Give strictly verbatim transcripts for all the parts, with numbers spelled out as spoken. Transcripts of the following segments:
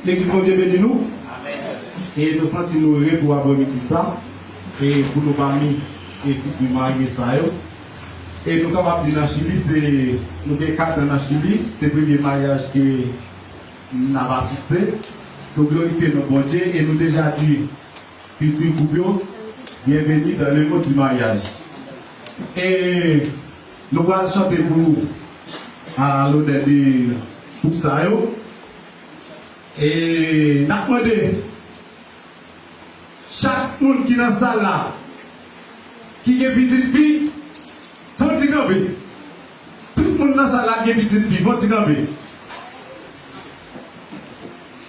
Legliz, Bondye beni nou. E nou santi nou ere pou aprèmidi sa. E pou nou pami e fiti marye sa yo. E nou kapab di nan Chili, se, nou gen kat an nan Chili, se premye maryaj ke n ap asiste. Nou glorifye non Bondye e nou deja di fiti koup yo, byenveni dans le monde du mariage. E nou pral chante pou, a lonè de koup sa yo. E n ap mande chak moun ki nan sal la, ki gen pitit fi, fè yon ti kanpe. Tout moun nan sal la ki gen pitit fi, fè yon ti kanpe.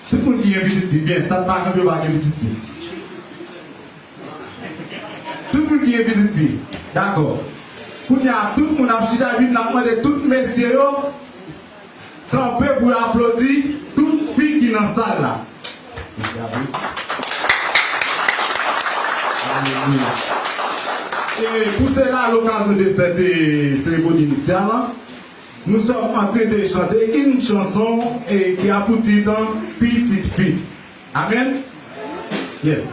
Tout moun ki gen pitit fi, byen, sa k pa kanpe, pa gen pitit fi. Tout moun ki gen pitit fi, dakò. Kounye a, tout moun ap chita, epi n ap mande tout mesye yo kanpe pou yo aplodi tout fi ki nan sal la. Mesye, aplodi. Alelouya. E pou sela, à l'occasion de cette, euh, cérémonie nuptiale, nous sommes en train de chanter une chanson, euh, qui a pour titre Pitit Fi. Amen. Yes.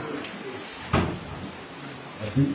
Mèsi.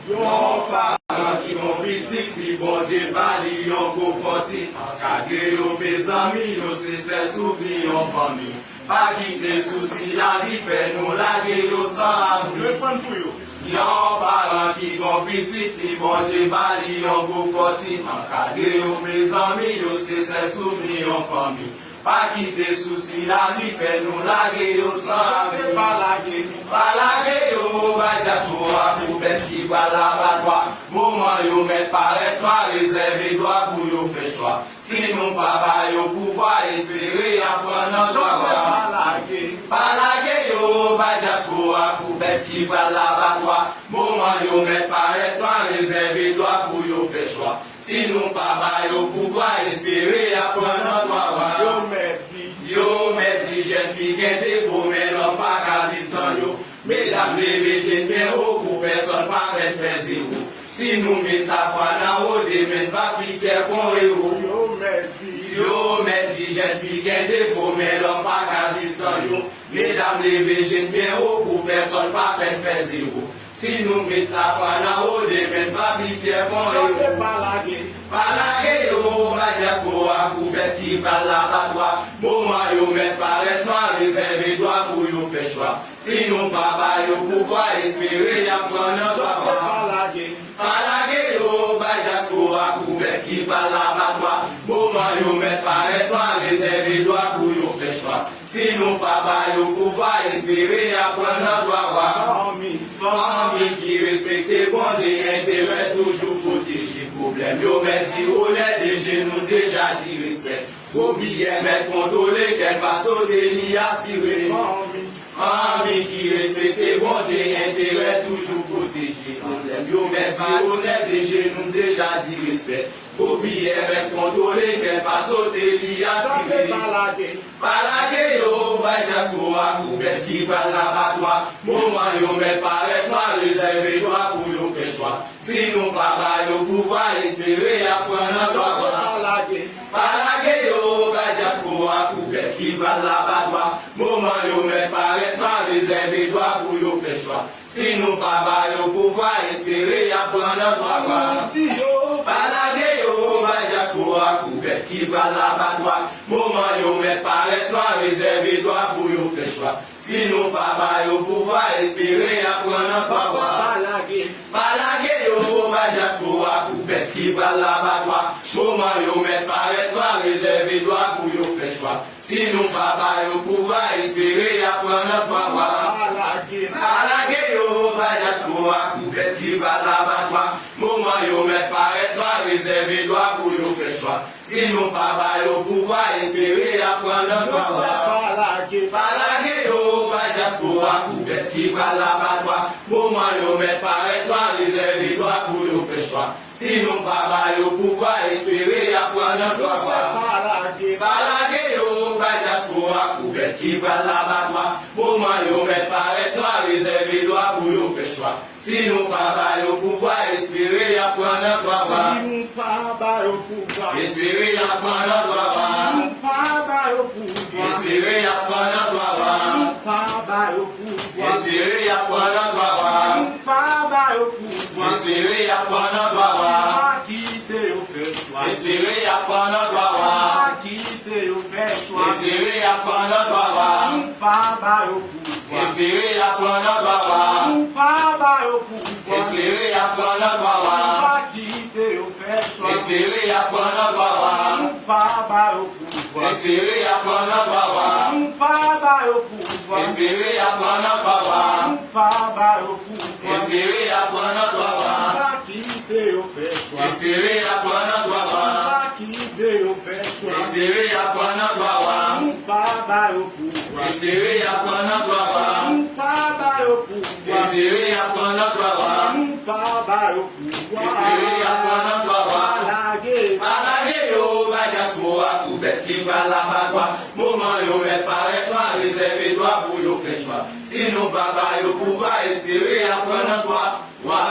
Yon paran ki gon pitit fi, Bondye ba li yon gwo fòtin. Ankadre yo, mezanmi, yo se sèl souvni yon fanmi. Pa kite sousi lavi fè nou lage yo san abri. Reponn pou yo. Yon paran ki gon pitit fi, Bondye ba li yon gwo fòtin. Ankadre yo, mezanmi, yo se sèl souvni yon fanmi. Pa kite sousi lavi fè nou lage yo san abri. Chante pa lage. Pa lage yo, bay dyaspora pou bèt ki pral abatwa. Moman yo mèt parèt nwa, rezève dwa pou yo fè chwa. Si nou pa ba yo pouvwa, espere y ap pran nan twa bra. Chante pa lage. Pa lage yo, bay dyaspora pou bèt ki pral abatwa. Moman yo mèt parèt nwa, rezève dwa pou yo fè chwa. Si nou pa ba yo pouvwa, espere y ap pran nan twa bra. Yo mèt di. Yo mèt di jèn fi gen defo, men lòm pa ka viv san yo. Medam, leve je n byen wo pou pèsòn pa fè n fè zewo. Si nou met lafwa nan wo, demen n va pi fyè kon ewo. Yo mèt di. Yo mèt di jèn fi gen defo, men lòm pa ka viv san yo. Medam, leve je n byen wo pou pèsòn pa fè n fè zewo. Si nou met lafwa nan wo, demen n va pi fyè kon ewo. Chante pa lage. Pa lage yo, bay dyaspora pou bèt ki pral abatwa. Moman yo mèt parèt nwa, rezève dwa pou yo fè chwa. Si nou pa ba yo pouvwa, espere y ap pran nan twa bra. Chante pa lage. Pa lage yo, bay dyaspora pou bèt ki pral abatwa. Moman yo mèt parèt nwa, rezève dwa pou yo fè chwa. Si nou pa ba yo pouvwa, espere y ap pran nan twa bra. Fanmi, fanmi ki respekte Bondye, enterè toujou pwoteje. Pwoblèm yo mèt di onè, de je nou deja di respè. Gwo biyè mèt kontwole, kè l pa sote li asire. Fanmi, fanmi ki respekte Bondye, enterè toujou pwoteje. Pwoblèm yo mèt di onè, de je nou deja di respè. Gwo biyè mèt kontwole, kè l pa sote li asire. Chante pa lage. Pa lage yo, bay dyaspora pou bèt ki pral abatwa. Moman yo mèt parèt nwa, rezève dwa pou yo fè chwa. Si nou pa ba yo pouvwa, espere y ap pran nan twa bra. Pa lage. Pa lage yo, bay dyaspora pou bèt ki pral abatwa. Moman yo mèt parèt nwa, rezève dwa pou yo fè chwa. Si nou pa ba yo pouvwa, espere y ap pran nan twa bra. Yo mèt di yo. Pa lage yo, bay dyaspora pou bèt ki pral abatwa. Moman yo mèt parèt nwa, rezève dwa pou yo fè chwa. Si nou pa ba yo pouvwa, espere y ap pran nan twa bra. Pa lage. Pa lage yo, bay dyaspora pou bèt ki pral abatwa. Moman yo mèt parèt nwa, rezève dwa pou yo fè chwa. Si nou pa ba yo pouvwa, espere y ap pran nan twa bra. Pa lage. Pa lage yo, bay dyaspora pou bèt ki pral abatwa. Moman yo mèt parèt nwa, rezève dwa pou yo fè chwa. Si nou pa ba yo pouvwa, espere y ap pran nan twa bra. Pa lage. Pa lage yo, bay dyaspora pou bèt ki pral abatwa. Moman yo mèt parèt nwa, rezève dwa pou yo fè chwa. Si nou pa ba yo pouvwa, espere y ap pran nan twa bra. Pa lage. Pa lage yo, bay dyaspora pou bèt ki pral abatwa. Moman yo mèt parèt nwa, rezève dwa pou yo fè chwa. Si nou pa ba yo pouvwa, espere y ap pran nan twa bra. Si nou pa ba yo pouvwa, espere y ap pran nan twa bra. Si nou pa ba yo pouvwa, espere y ap pran nan twa bra. Si nou pa ba yo pouvwa, espere y ap pran nan twa bra. Si nou pa ba yo pouvwa, espere y ap pran nan twa bra. Pa kite yo fè chwa. Espere y ap pran nan twa bra. Pa kite yo fè chwa. Espere y ap pran nan twa bra. Si nou pa ba yo pouvwa, espere y ap pran nan twa bra. Si nou pa ba yo pouvwa, espere y ap pran nan twa bra. Pa kite yo fè chwa. Espere y ap pran nan twa bra. Si nou pa ba yo pouvwa, espere y ap pran nan twa bra. Si nou pa ba yo pouvwa, espere y ap pran nan twa bra. Si nou pa ba yo pouvwa, espere y ap pran nan twa bra. Pa kite yo fè chwa. Espere y ap pran nan twa bra. Pa kite yo fè chwa. Espere y ap pran nan twa bra. Si nou pa ba yo pouvwa, espere y ap pran nan twa bra. Si nou pa ba yo pouvwa, espere y ap pran nan twa bra. Si nou pa ba yo pouvwa, espere y ap pran nan twa bra. Pa lage, pa lage yo ba dyaspora kou bèt ki pral abatwa. Moman yo mèt parèt nwa, rezève dwa pou yo fè chwa. Si nou pa ba yo pouvwa, espere y ap pran nan twa bra.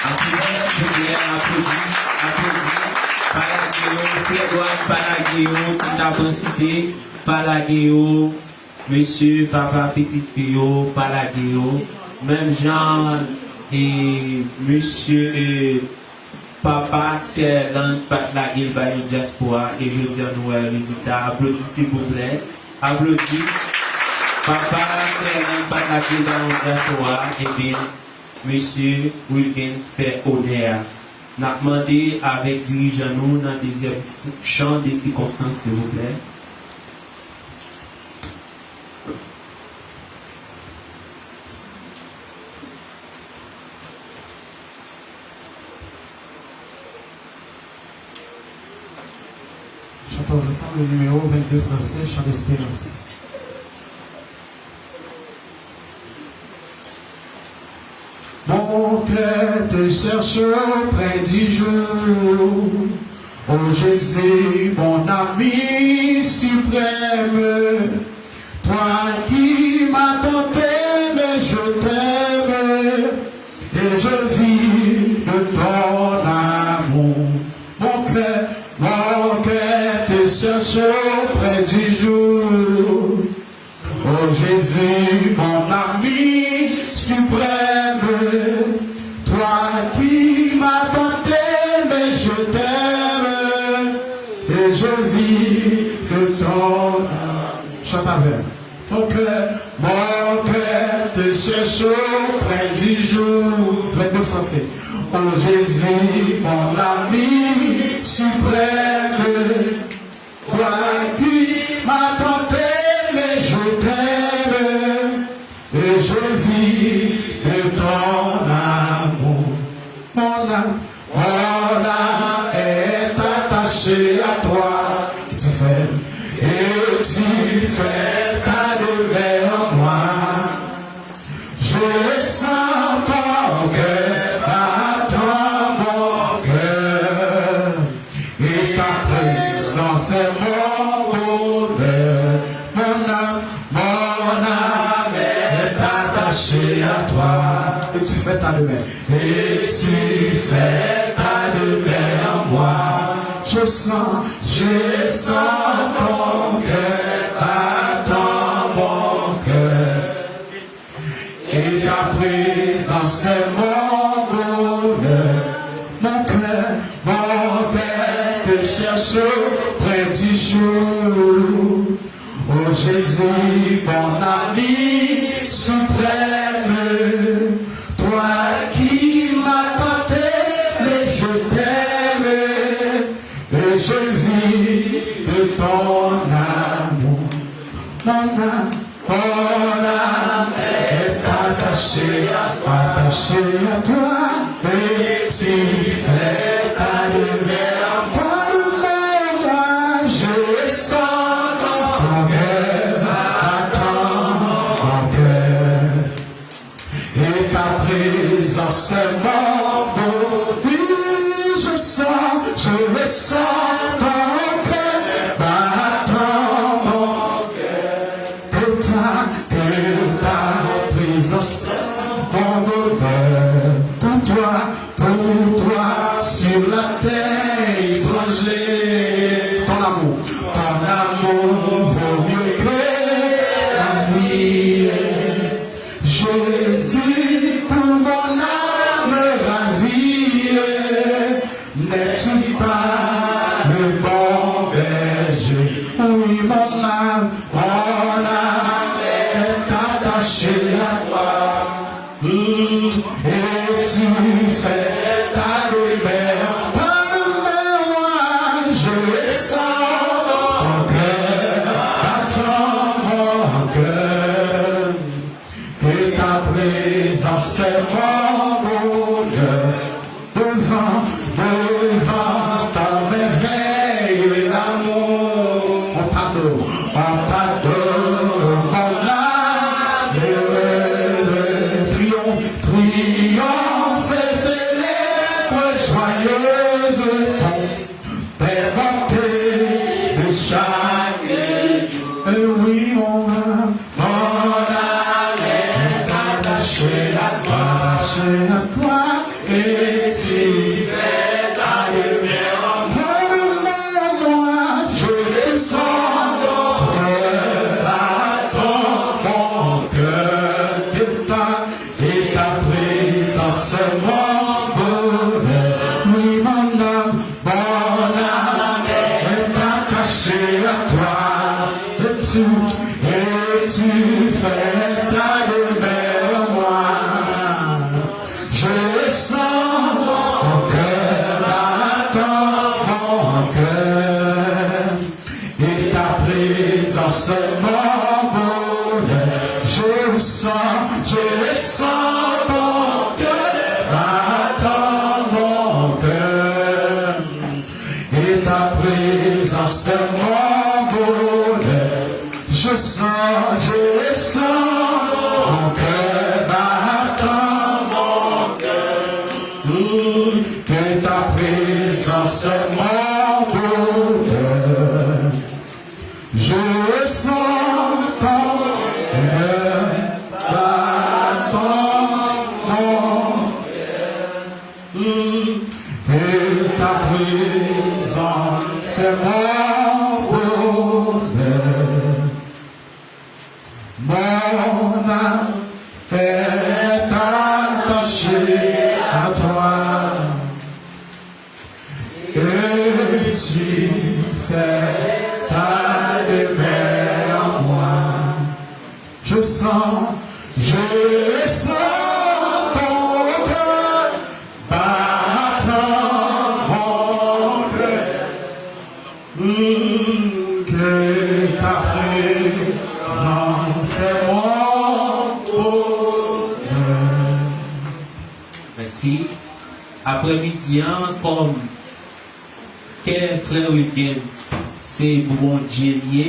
Aplodi, silvouplè, aplodi, aplodi. Pa lage yo, trè dwat, pa lage yo, si n ta pran site, pa lage yo, mesye, papa, pitit fi yo, pa lage yo. Menm jan, e, mesye, e, papa Sè Erland pa t lage l bay yon dyaspora, e jodi a nou wè rezilta. Aplodi, silvouplè, aplodi. Papa Sè Erland pa t lage l bay yon dyaspora, ebyen, Mesye Wilgens fè onè a. N ap mande avèk dirijan nou nan dezyèm chan de sikonstans, silvouplè. Chantons ensemble le numéro vingt-deux français, Chant d'espérance. Mon cœur te cherche auprès du jour. Ô Jésus, mon ami suprême, toi qui m'as tant aimé, je t'aime et je vis de ton amour. Mon cœur, mon cœur te cherche auprès du jour. Ô Jésus, mon ami suprême, toi qui m'as tant aimé, je t'aime et je vis de ton amour. Chante avec. Mon cœur, mon cœur te cherche auprès du jour. Avec le français. Ô Jésus, mon ami suprême, toi qui m'as tant aimé, je t'aime et je vis de ton amour. Mon âme, mon âme est attachée à toi. Tu fais, et tu fais ta demeure en moi. Je sens ton cœur battant, mon cœur, et ta présence est mon bonheur. Mon âme, mon âme est attachée à toi. Et tu fais ta demeure. Et tu fais ta demeure en moi. Je sens, je sens ton cœur battant, mon cœur. Et ta présence est mon bonheur. Mon cœur, mon cœur te cherche auprès du jour. Ô Jésus, mon ami suprême, toi qui m'as tant aimé, je t'aime et je vis de ton amour. Mon âme, mon âme est attachée, attachée à toi, et tu fais ta demeure. Par le même moi, je sens ton cœur battant, mon cœur. Et ta présence est mon bonheur. Oui, je sens, je le sens, ton cœur battant, mon cœur. Que ta, que ta Ton bonheur pour toi, pour toi, sur la terre étrangère. Ton amour, ton amour vaut mieux que la vie. Jésus, pour mon âme ravie, n'es-tu pas le bon berger? Oui, mon âme, mon âme est attachée à toi. Hmm, et tu fais ta demeure, ta demeure, moi, je sens ton cœur battant, mon cœur. Que ta présence est mon bonheur. Devant, devant ta merveille d'amour. On pardonne, on pardonne, mon âme. Triomphe, triomphe, célèbre, joyeuse ton tes bontés de chaque jour. Oui, mon âme, mon âme est attachée à toi, attachée à toi, et tu fais ta demeure. Mon âme, moi, je descends ton cœur, à ton, mon cœur t'étend. Et ta présence est mon bonheur. Oui, mon âme, mon âme est attachée à toi. Et tu, et tu fais ta demeure, moi. Je sens ton cœur battant, mon cœur. Et ta présence est mon bonheur. Je sens, je sens ton cœur battant, mon cœur. Et ta présence est mon bonheur. Je sens, je sens ton cœur battant, mon cœur. Mm, que ta présence est mon bonheur. Je sens ton cœur battant, mon cœur. Mm, que ta présence est mon bonheur. Mon âme est attachée à toi, et tu fais ta demeure en moi. Je sens, je sens ton cœur battant, mon cœur. Mm, que ta présence est mon bonheur. Mèsi. Aprèmidi an, kòm kè frè Wilgens, se pou Bondye l ye,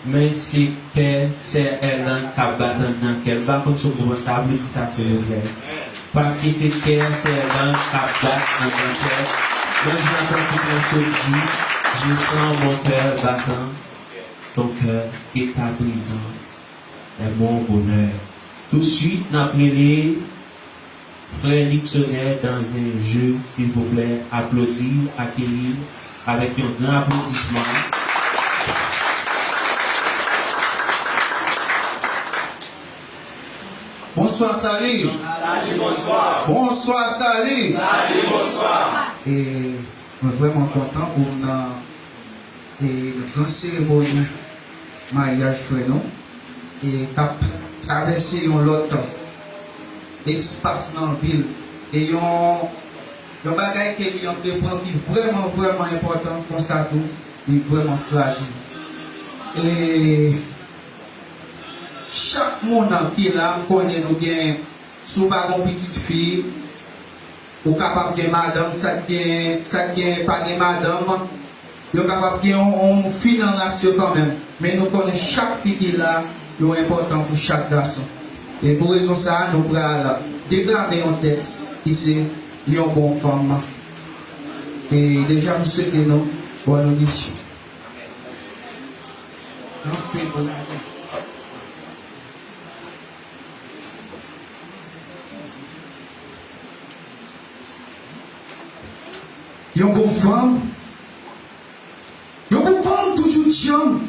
men se kè sè Erlande k ap bat anndan kè l. M pa konn si w konprann sa, aplodi sa, silvouplè. Paske se kè sè Erlande k ap bat anndan kè l. Menm jan kantik lan sot di, je sens mon cœur battant, ton cœur et ta présence est mon bonheur. Touswit, n ap rele frè Luxonnet dans un jeu, silvouplè, aplodi, akeyi avèk yon gran aplodisman. Bonswa, sali. Sali, bonswa. Bonswa, sali. Sali, bonswa. E mwen vrèman kontan pou m nan, e, nan gran seremoni maryaj frè nou, e k ap travèse yon lòt espas nan vi l. E yon, yon bagay ke li antreprann ki vrèman, vrèman enpòtan konsa tou, li vrèman frajil. E chak moun ki la, m konnen nou gen, si w pa gen yon pitit fi, ou kapab gen madanm, sa k gen, sa k gen pa gen madanm, yo kapab gen yon, yon fi nan ras yo kanmenm. Men nou konnen chak fi ki la, yo enpòtan pou chak gason. E pou rezon sa a, nou pral deklame yon tèks ki se yon bon fanm. E deja, m swete nou bòn odisyon. Kanpe pou lavi. Yon bon fanm. Yon bon fanm toujou djanm.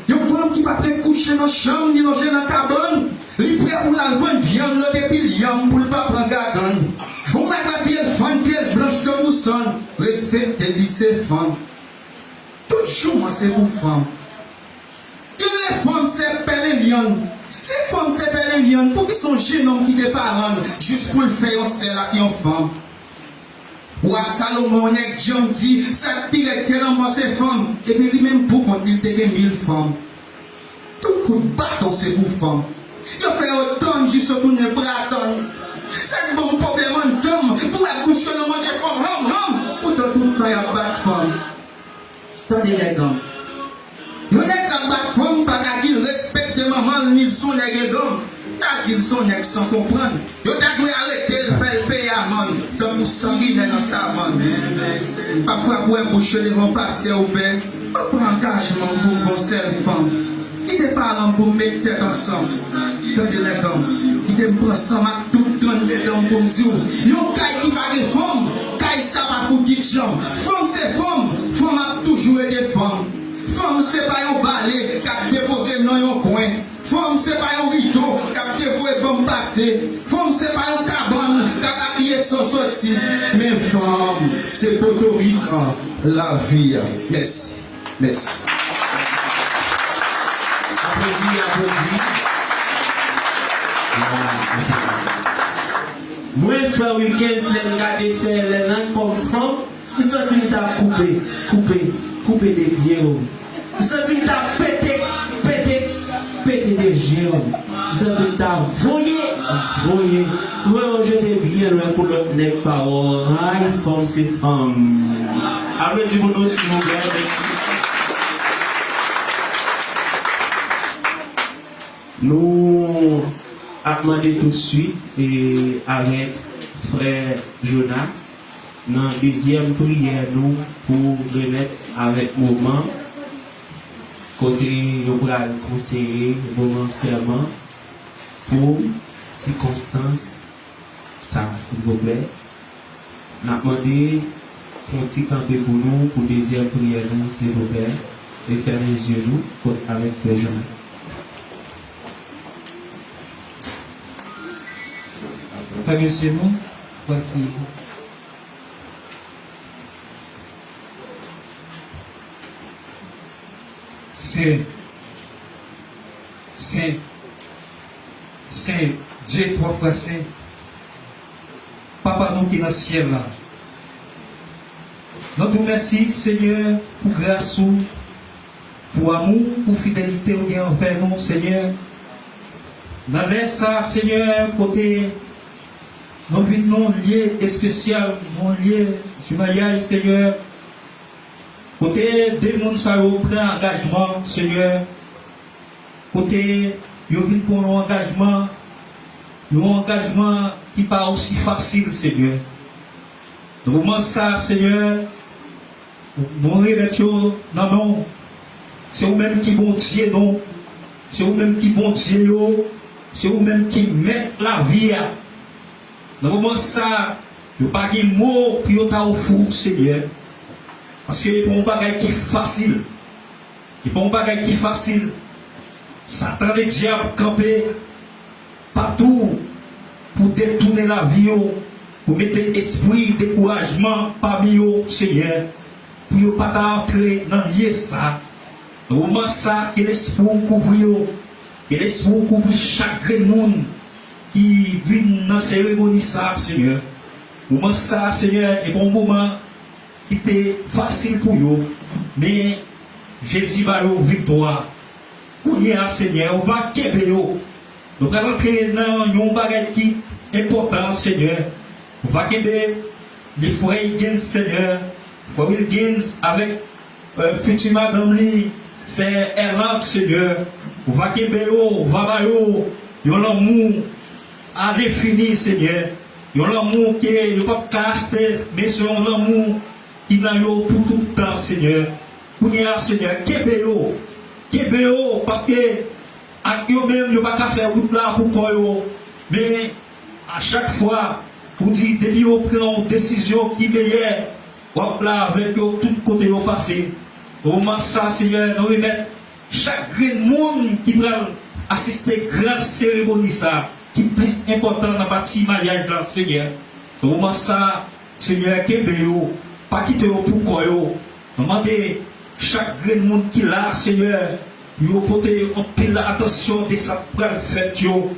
Yon fanm ki pa vle kouche nan chanm, ni lonje nan kabann. Li prè pou l al vann vyann, lote pil yanm pou l pa pran gagann. Yon mèt la pye l fann, pye l blanch tankou sann. Respekte li, se fanm. Tout jouman se pou fanm. Yo rele fanm se pèlen lyann. Si fanm se pèlen lyann, poukisa yon jennonm kite paran l jis pou l fè yon sèl ak yon fanm? Wa Salomon, yon nèg djanm, di, sa k pi rèd ke lanmò se fanm. Epi li menm pou kont li, l te gen mil fanm. Tout kout baton se pou fanm. Yo fè yo tann jis yo tounen bratann. Sa k ban m pwoblèm anndan m, pou wè bouch yo nan manje fanm, hanm, hanm. Poutan tout tan y ap bat fanm. Tande nèg an m. Yon nèg k ap bat fanm pa ka di l respekte manman l, ni l se yon nèg enganm. Ta di l se yon nèg san konprann. Yo ta dwe arete l, fè l peye amann, tankou sanginè nan savann. Pafwa pou wè bouch yo devan pastè ouvè, mwen pran angajman m pou m gon sèl fanm. Kite paran m pou m met tèt ansanm. Tande nèg an m, kite m pran san m ak tout trannde dan m pou m di w, yon kay ki pa gen fanm, kay sa pa fouti djanm. Fanm se fanm, fanm ap toujou rete fanm. Fanm se pa yon bale k ap depoze nan yon kwen. Fanm se pa yon rido k ap devoye ban m pase. Fanm se pa yon kabann k ap apiye san soti. Men fanm se potorik lavi a. Mèsi. Mèsi. Aplodi, aplodi. Mwen, frè Wilkens, lè m gade sè Lèlan kòm fanm, m santi m ta koupe, koupe, koupe de pye yo. M santi m ta pete, pete, pete de je yo. M santi m ta voye, voye, voye yo jete byen lwen pou lòt nèg pa wè w. Ay, fanm se fanm. Aplodi pou nou, silvouplè. Mèsi. Nou ap mande tousuit, e, avèk frè Jonas, nan dezyèm priyè nou pou remèt avèk moman kote yo pral konseye moman sèman pou sikonstans sa, silvouplè. N ap mande fè yon ti kanpe pou nou, pou dezyèm priyè nou, silvouplè, e fèmen zye nou kot avèk frè Jonas. Fèmen zye nou, pral priye. Sen, sen, sen, Dye twa fwa sen, Papa nou ki nan syèl la, nou di w mèsi, Senyè, pou gras ou, pou amou, pou fidelite ou gen anvè nou, Senyè. Nan lè sa, Senyè, kote nou vin nan yon lye espesyal, nan yon lye di maryaj, Senyè, kote de moun sa yo pran angajman, Senyè, kote yo vin pran yon angajman, yon angajman ki pa osi fasil, Senyè. Nan moman sa, Senyè, nou remèt yo nan men w. Se ou menm ki Bondye nou. Se ou menm ki Bondye yo. Se ou menm ki mèt lavi a. Nan moman sa, yo pa gen mo pou yo ta ofri w, Senyè. Paske e pa yon bagay ki fasil. E pa yon bagay ki fasil. Satan ledyab kanpe patou pou detounen lavi yo, pou mete espri dekourajman pami yo, Senyè, pou yo pa ta antre nan lye sa. Nan moman sa, ke Lespri w kouvri yo, ke Lespri w kouvri chak grenn moun ki vin nan seremoni sa, Senyè. Moman sa, Senyè, e pa yon moman ki te fasil pou yo, men Jezi ba yo viktwa. Kounye a, Senyè, ou va kenbe yo. Nou pral antre nan yon bagay ki enpòtan, Senyè. Ou va kenbe le frè Higgins, Senyè. Frè Wilkins avèk, euh, fiti madanm li, sè Erlande, Senyè. Ou va kenbe yo, ou va ba yo yon lanmou a lenfini, Senyè. Yon lanmou ke yo p ap ka achte, men se yon lanmou ki nan yo pou tout tan, Senyè. Kounye a, Senyè, kenbe yo. Kenbe yo, paske ak yo menm, yo pa ka fè wout la pou kò yo. Men, a chak fwa, Ou di, depi yo pran yon desizyon ki meyè, w ap la avèk yo tout kote yo pase. Nan moman sa, Senyè, nou remèt chak grenn moun ki pral asiste gran seremoni sa, ki plis enpòtan nan pati maryaj la, Senyè. Nan moman sa, Senyè, kenbe yo, pa kite yo pou kò yo. Nou mande chak grenn moun ki la, Senyè, pou yo pote anpil atansyon de sa k pral fèt yo.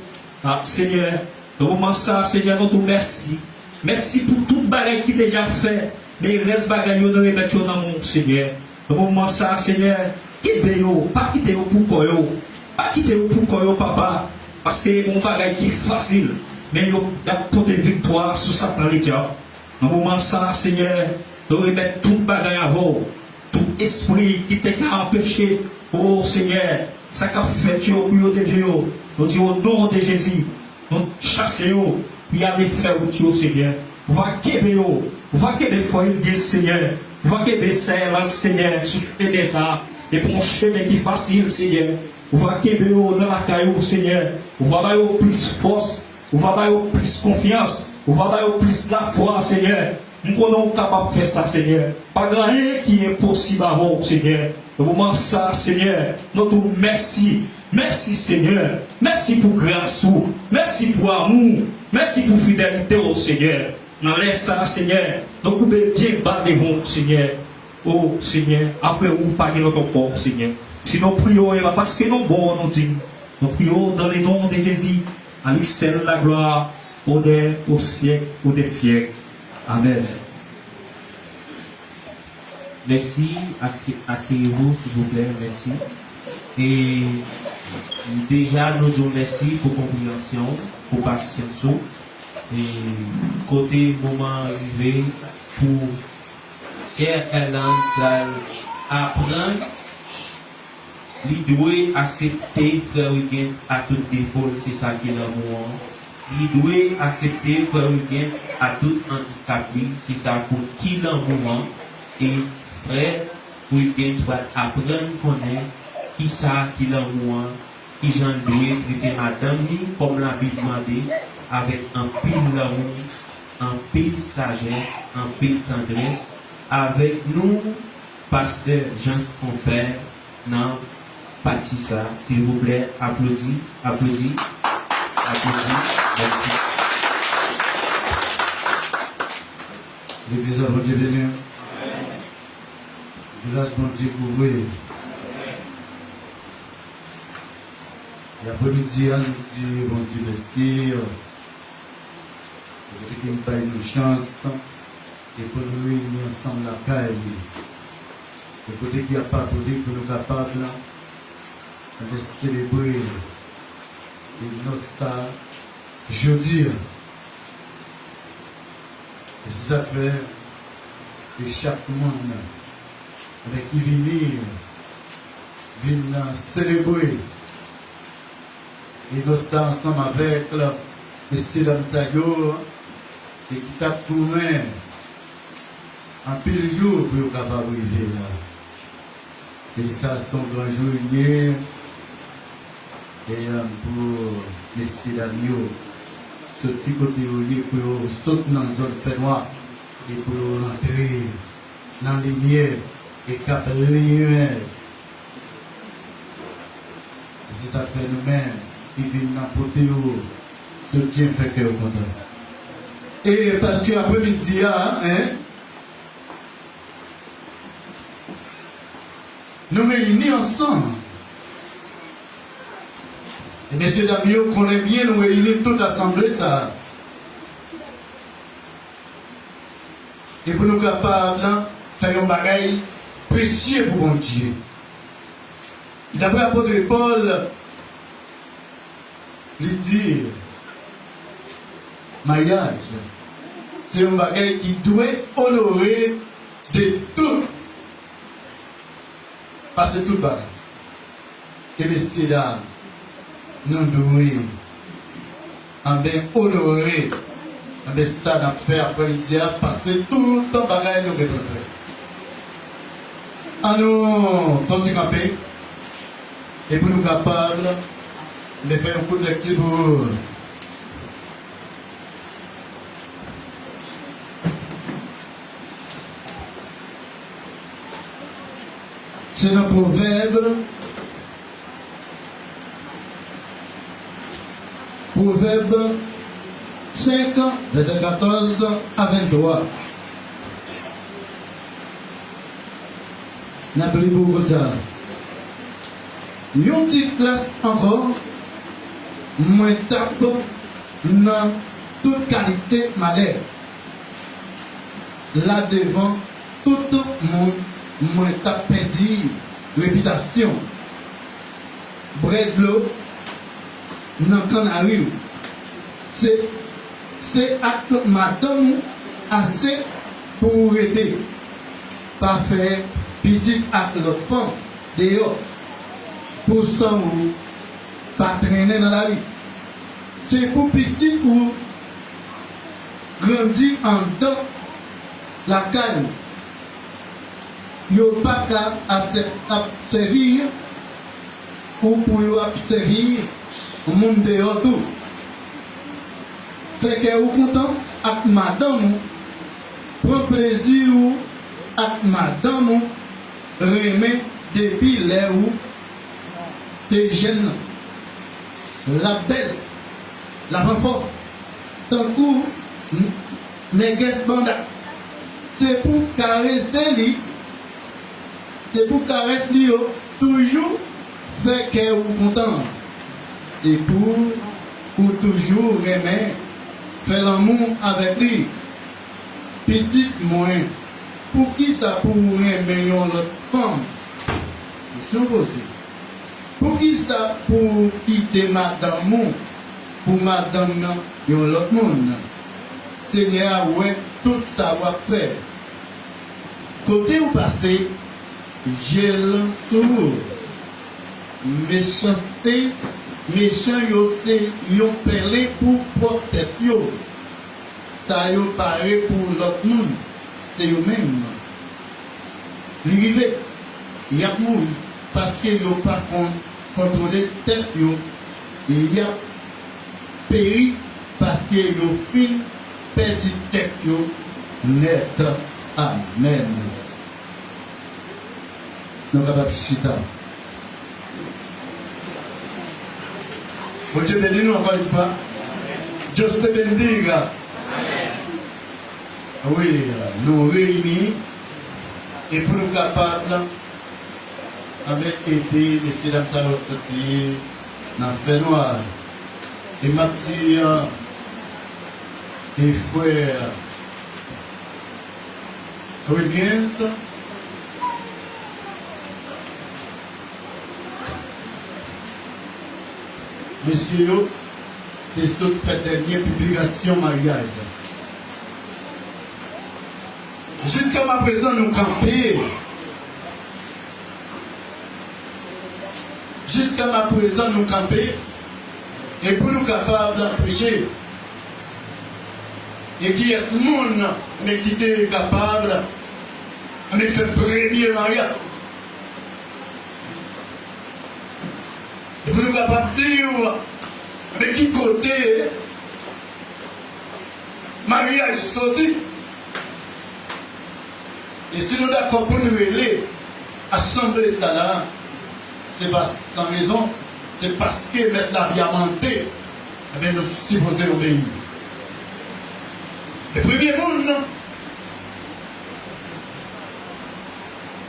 Ah, Senyè, nan moman sa, Senyè, nou di w mèsi. Mèsi pou tout bagay ki deja fèt, men rès bagay yo, nou remèt yo nan men w, Senyè. Nan moman sa, Senyè, kenbe yo, pa kite yo pou kò yo. Pa kite yo pou kò yo, Papa, paske se pa yon bagay ki fasil, men yo, y ap pote viktwa sou Satan, ledyab. Nan moman sa, Senyè, nou remèt tout bagay avè w. Tout espri ki te ka anpeche, o Senyè, sa k ap fèt yo, pou yo devye yo, nou di, o non de Jezi, nou chase yo, pou y ale fè wout yo, Senyè. Ou va kenbe yo, ou va kenbe frè Ildes, Senyè. Ou va kenbe sè Erlande, Senyè, sou chemen sa, e pa yon chemen ki fasil, Senyè. Ou va kenbe yo nan lakay ou, Senyè. Ou va ba yo plis fòs. Ou va ba yo plis konfyans. Ou va ba yo plis lafwa, Senyè. M konnen ou kapab fè sa, Senyè. Pa gen anyen ki enposib avè w, Senyè. Nan moman sa, Senyè, nou di w mèsi. Mèsi, Senyè. Mèsi pou gras ou. Mèsi pou amou w. Mèsi pou fidelite w, Senyè. Nan lè sa, Senyè, nou koube byen ba devan w, Senyè. O Senyè, apre ou, pa gen lòt ankò, Senyè. Si nou priye w, e pa paske nou bon, nou di l. Nou priye w dans le nom de Jésus. À lui seul la gloire, honneur au siècle, au des siècles. Amen. Mèsi, ase-, aseyevou, silvouplè, mèsi. E deja, nou di w mèsi pou konpreyansyon w, pou pasyans ou. E kote moman an rive pou Sè Erlande pral aprann, li dwe aksepte frè Wiggins a tout defo l, se sa ki lanmou an. Li dwe aksepte frè Wiggins a tout andikap li, se sa pou ki lanmou an. E frè Wiggins pral aprann konnen kisa ki lanmou an, kijan l dwe trete madanm li, kòm Labib mande, avèk anpil lanmou, anpil sajès, anpil tandrès, avèk nou, pastè Jans Konpè, nan pati sa. Silvouplè, aplodi, aplodi, aplodi. Mèsi. Legliz la, Bondye beni w. Gras Bondye kouvri. E apremidi a, nou di Bondye mèsi. Kote ki bay nou chans e pou nou reyini ansanm lakay li. E kote ki ap pardone pou nou kapab, anben, selebre e nòs sa jodi a. E se sa k fè, e chak moun, anben, ki vini, vin selebre e nòs sa ansanm avèk mesye dam sa yo, e ki t ap tounen anpil jou pou yo kapab rive la. E sa se yon gran jou li ye. E, e, pou mesye dam yo soti kote yo ye, pou yo sot nan zòn fènwa e pou yo rantre nan limyè e k ap limen. E se sa k fè nou menm ki vin nan kote yo, Bondye fè kè yo kontan. E paske apremidi a, en, nou reyini ansanm. E mesye dam yo konnen byen nou reyini tout asanble sa a. E pou nou kapab fè yon bagay presye pou Bondye. Daprè apot Pòl, li di, maryaj, se yon bagay ki dwe onore de tout, pase tout bagay. E mesye dam, nou dwe, anben, onore, anben, sa n ap fè apremidi a, pase tout bagay nou gen pou nou fè. An nou fè yon ti kanpe, e pou nou kapab, anben, fè yon kout lekti pou Se nan Pwovèb, Pwovèb senk, vèsè katòz a venntwa. N ap li pou ou konsa. Yon ti kras ankò, mwen t ap nan tout kalite malè. La devan tout moun, mwen t ap pèdi repitasyon. Bwè dlo nan kannari w. Se, se ak madanm ou ase pou ou rete. Pa fè pitit ak lòt fanm deyò, pou san ou pa trennen nan lari. Se pou pitit ou grandi anndan lakay ou. Yo pa ka ap sèvi ou pou yo ap sèvi moun deyò tou. Fè kè ou kontan ak madanm ou, pran plezi ou ak madanm ou, renmen depi lè ou te jèn nan. L ap bèl, l ap anfòm, tankou n-, nègès banda. Se pou karese li, se pou karès li yo toujou fè kè ou kontan. Se pou ou toujou renmen fè lanmou avèk li. Pitit mwen, poukisa pou ou renmen yon lòt fanm? Kesyon poze. Poukisa pou ou kite madanm ou pou madanm nan yon lòt moun? Senyè a wè tout sa w ap fè. Kote ou pase, je l sou ou. Mechanste, mechan yo se yon pèlen pou pwòp tèt yo. Sa yo pare pou lòt moun, se yo menm. Li rive, y ap mouri, paske yo pa konn kontwole tèt yo, e y ap peri, paske yo fin pèdi tèt yo nèt. Amèn. Nou kapab chita. Bondye beni nou ankò yon fwa. Dios te bendiga. Wi, nou reyini e pou nou kapab, anben, ede mesye dam sa yo soti nan fènwa. E m ap di, e frè Rodriguez, mesye yo te sot fè dènye piblikasyon maryaj la. Jiska maprezan nou kanpe. Jiska maprezan nou kanpe. E pou nou kapab preche. E kiyès moun, men ki te kapab, men fè premye maryaj? E pou nou kapab di w, men ki kote maryaj soti? E si nou dakò pou n rele asanble sa la, se pa san rezon, se paske mèt lavi a mande, ebyen, nou sipoze obeyi. E premye moun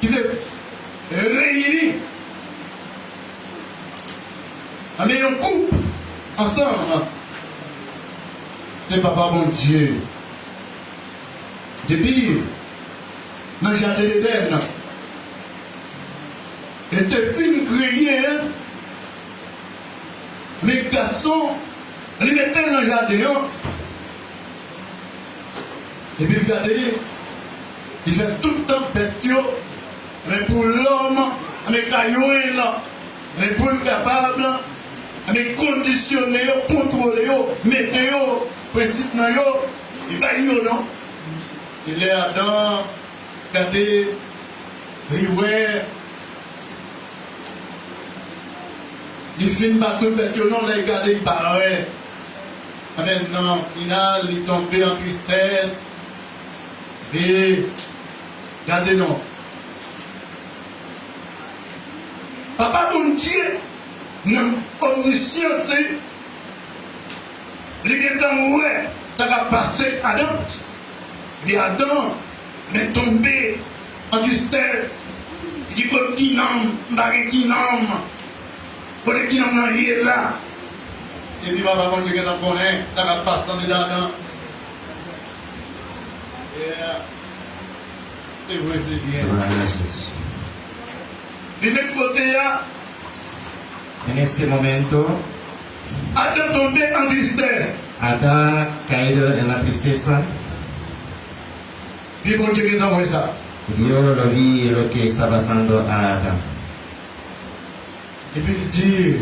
ki te reyini, ebyen, yon koup ansanm, se Papa Bondye. Depi nan jaden Edenn, li te fin kreye, men gason, li mete l nan jaden an. Epi l gade, li fè tout tan bèt yo, men pou lòm, men ka jwenn, men pou l kapab, men kondisyone yo, kontwole yo, mete yo, prensip nan yo, li bay yo non. E lè Adan gade, li wè, li fin ba tout bèt yo non, lè li gade, li pa wè. Amèn. Nan final, li tonbe an tristès. E gade non. Papa Bondye, nan omnisyans li, li gentan wè sa k ap pase Adan. Epi Adan, men tonbe an tristès. Li di, "Kot Kinanm? M pa gen Kinanm. Kote Kinanm nan ye la?" Epi Papa Bondye gentan konnen sa k ap pase nan tèt Adan. Yeah. Se vre, se byen. Glwa a Jezi. Li menm kote a. En este momento, Adan tonbe an tristès. Adán caído en la tristeza. Epi Bondye gentan wè sa. Dios lo vi lo que está pasando a Adán. Epi l di,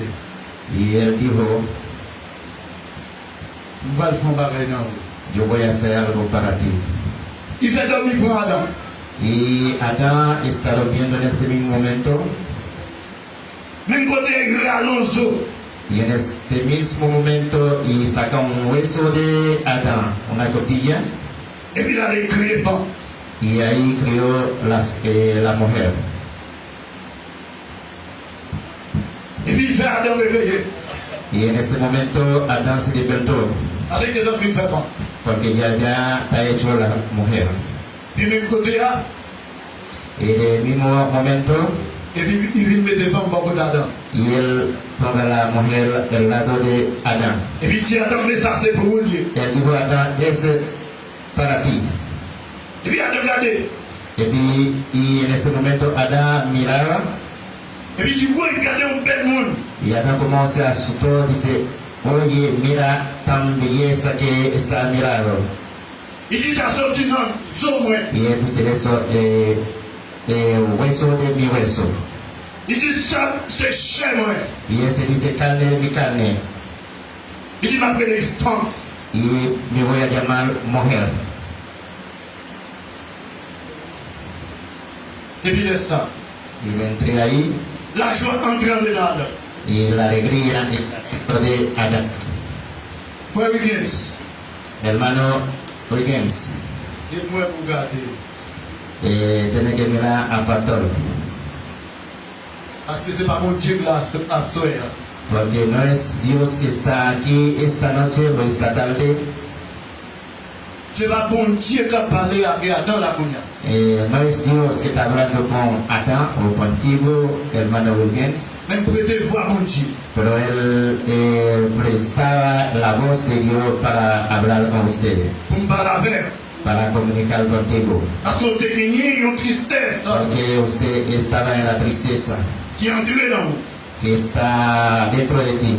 Y él dijo, "M pral fè yon bagay nan ou." "Yo voy a hacer algo para ti." Li fè dòmi pran Adan. Y Adán está durmiendo en este mismo momento. Menm kote a, li rale yon zo. Y en este mismo momento, y saca un hueso de Adán, una costilla. Epi l ale kreye fanm. Y ahí crió las, eh, la mujer. Epi l fè Adan reveye. Y en este momento Adán se despertó, Paske l te fin fè fanm. Porque ya, ya está hecho la mujer. Epi menm kote a. Y de mismo momento, Epi li vin mete fanm bò kote Adan. Y él ponga la mujer del lado de Adán. Epi l di Adan, "Men sa se pou ou l ye." Él dijo a Adán, "Ese para ti." Epi Adan gade. Epi, y en este momento Adán miraba. Epi di, "Woy, gade yon bèl moun." Y Adán como se asustó, dice, "Oye, mira tan belleza que está mirado." Li di, "Sa soti nan zo mwen." Y él dice, "Eso, eh, eh, hueso de mi hueso." Li di, "Sa se chè mwen." Y ese dice, "Carne de mi carne." Li di, "M ap rele fanm." Y me voy a llamar mujer. Depi lè sa, y entre ahí, lajwa antre andedan Adan. Y la alegría entra dentro de Adán. Frè Wilgens, Hermano Wilgens, gen mwen pou gade. Eh, tiene que mirar a pastor. Paske se pa Bondye k la aswè a. Porque no es Dios que está aquí esta noche o esta tarde. Se pa Bondye k ap pale avè Adan la kounye a. Eh, no es Dios que está hablando con Adán o contigo, hermano Wilgens. Men m prete vwa Bondye. Pero él, eh, prestaba la voz de Dios para hablar con ustedes. Pou m pale avè w. Para comunicar contigo. Paske w te genyen yon tristès. Porque usted estaba en la tristeza. Ki antre nan ou. Que está dentro de ti.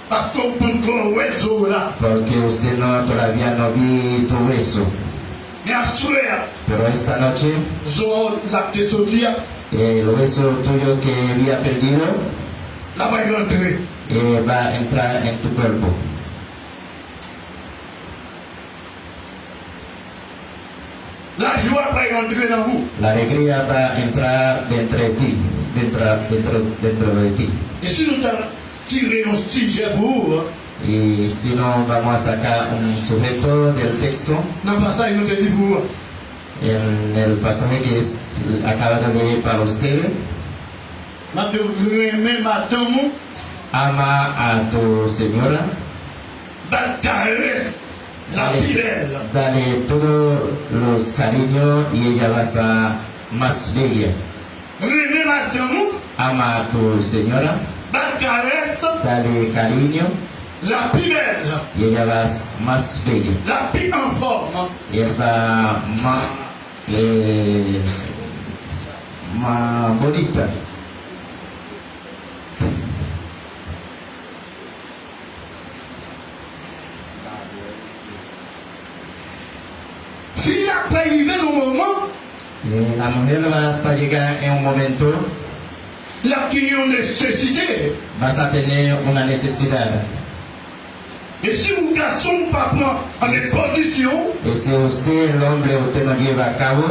Paske w poko wè zo w la. Porque usted no, todavía no vi tu hueso. Men aswè a. Pero esta noche, zo w la k te soti a, el hueso tuyo que había perdido, la pral rantre. Eh, va a entrar en tu cuerpo. Lajwa pral rantre nan ou. La alegría va a entrar dentro de ti, dentro, dentro, dentro de ti. E si nou ta tire yon sijè pou ou, Y si no vamos a sacar un sujeto del texto, nan pasaj nou te li pou ou a, en el pasaje que es, acaba de leer para ustedes, n ap di w renmen madanm ou. Ama a tu señora. Ba l karès la pi bèl. Dale todos los cariños y ella va a ser más bella. Renmen madanm ou. Ama a tu señora. Ba l karès. Dale cariño. La pi bèl. Y ella va a ser más bella. La pi anfòm. Ella va más, eh, más bonita. Fi a pral rive nan moman. Eh, la mujer va a llegar en un momento. L ap gen yon nesesite. Vas a tener una necesidad. E si ou gason ou pa pran an pozisyon. Y si usted, el hombre, usted no lleva a cabo.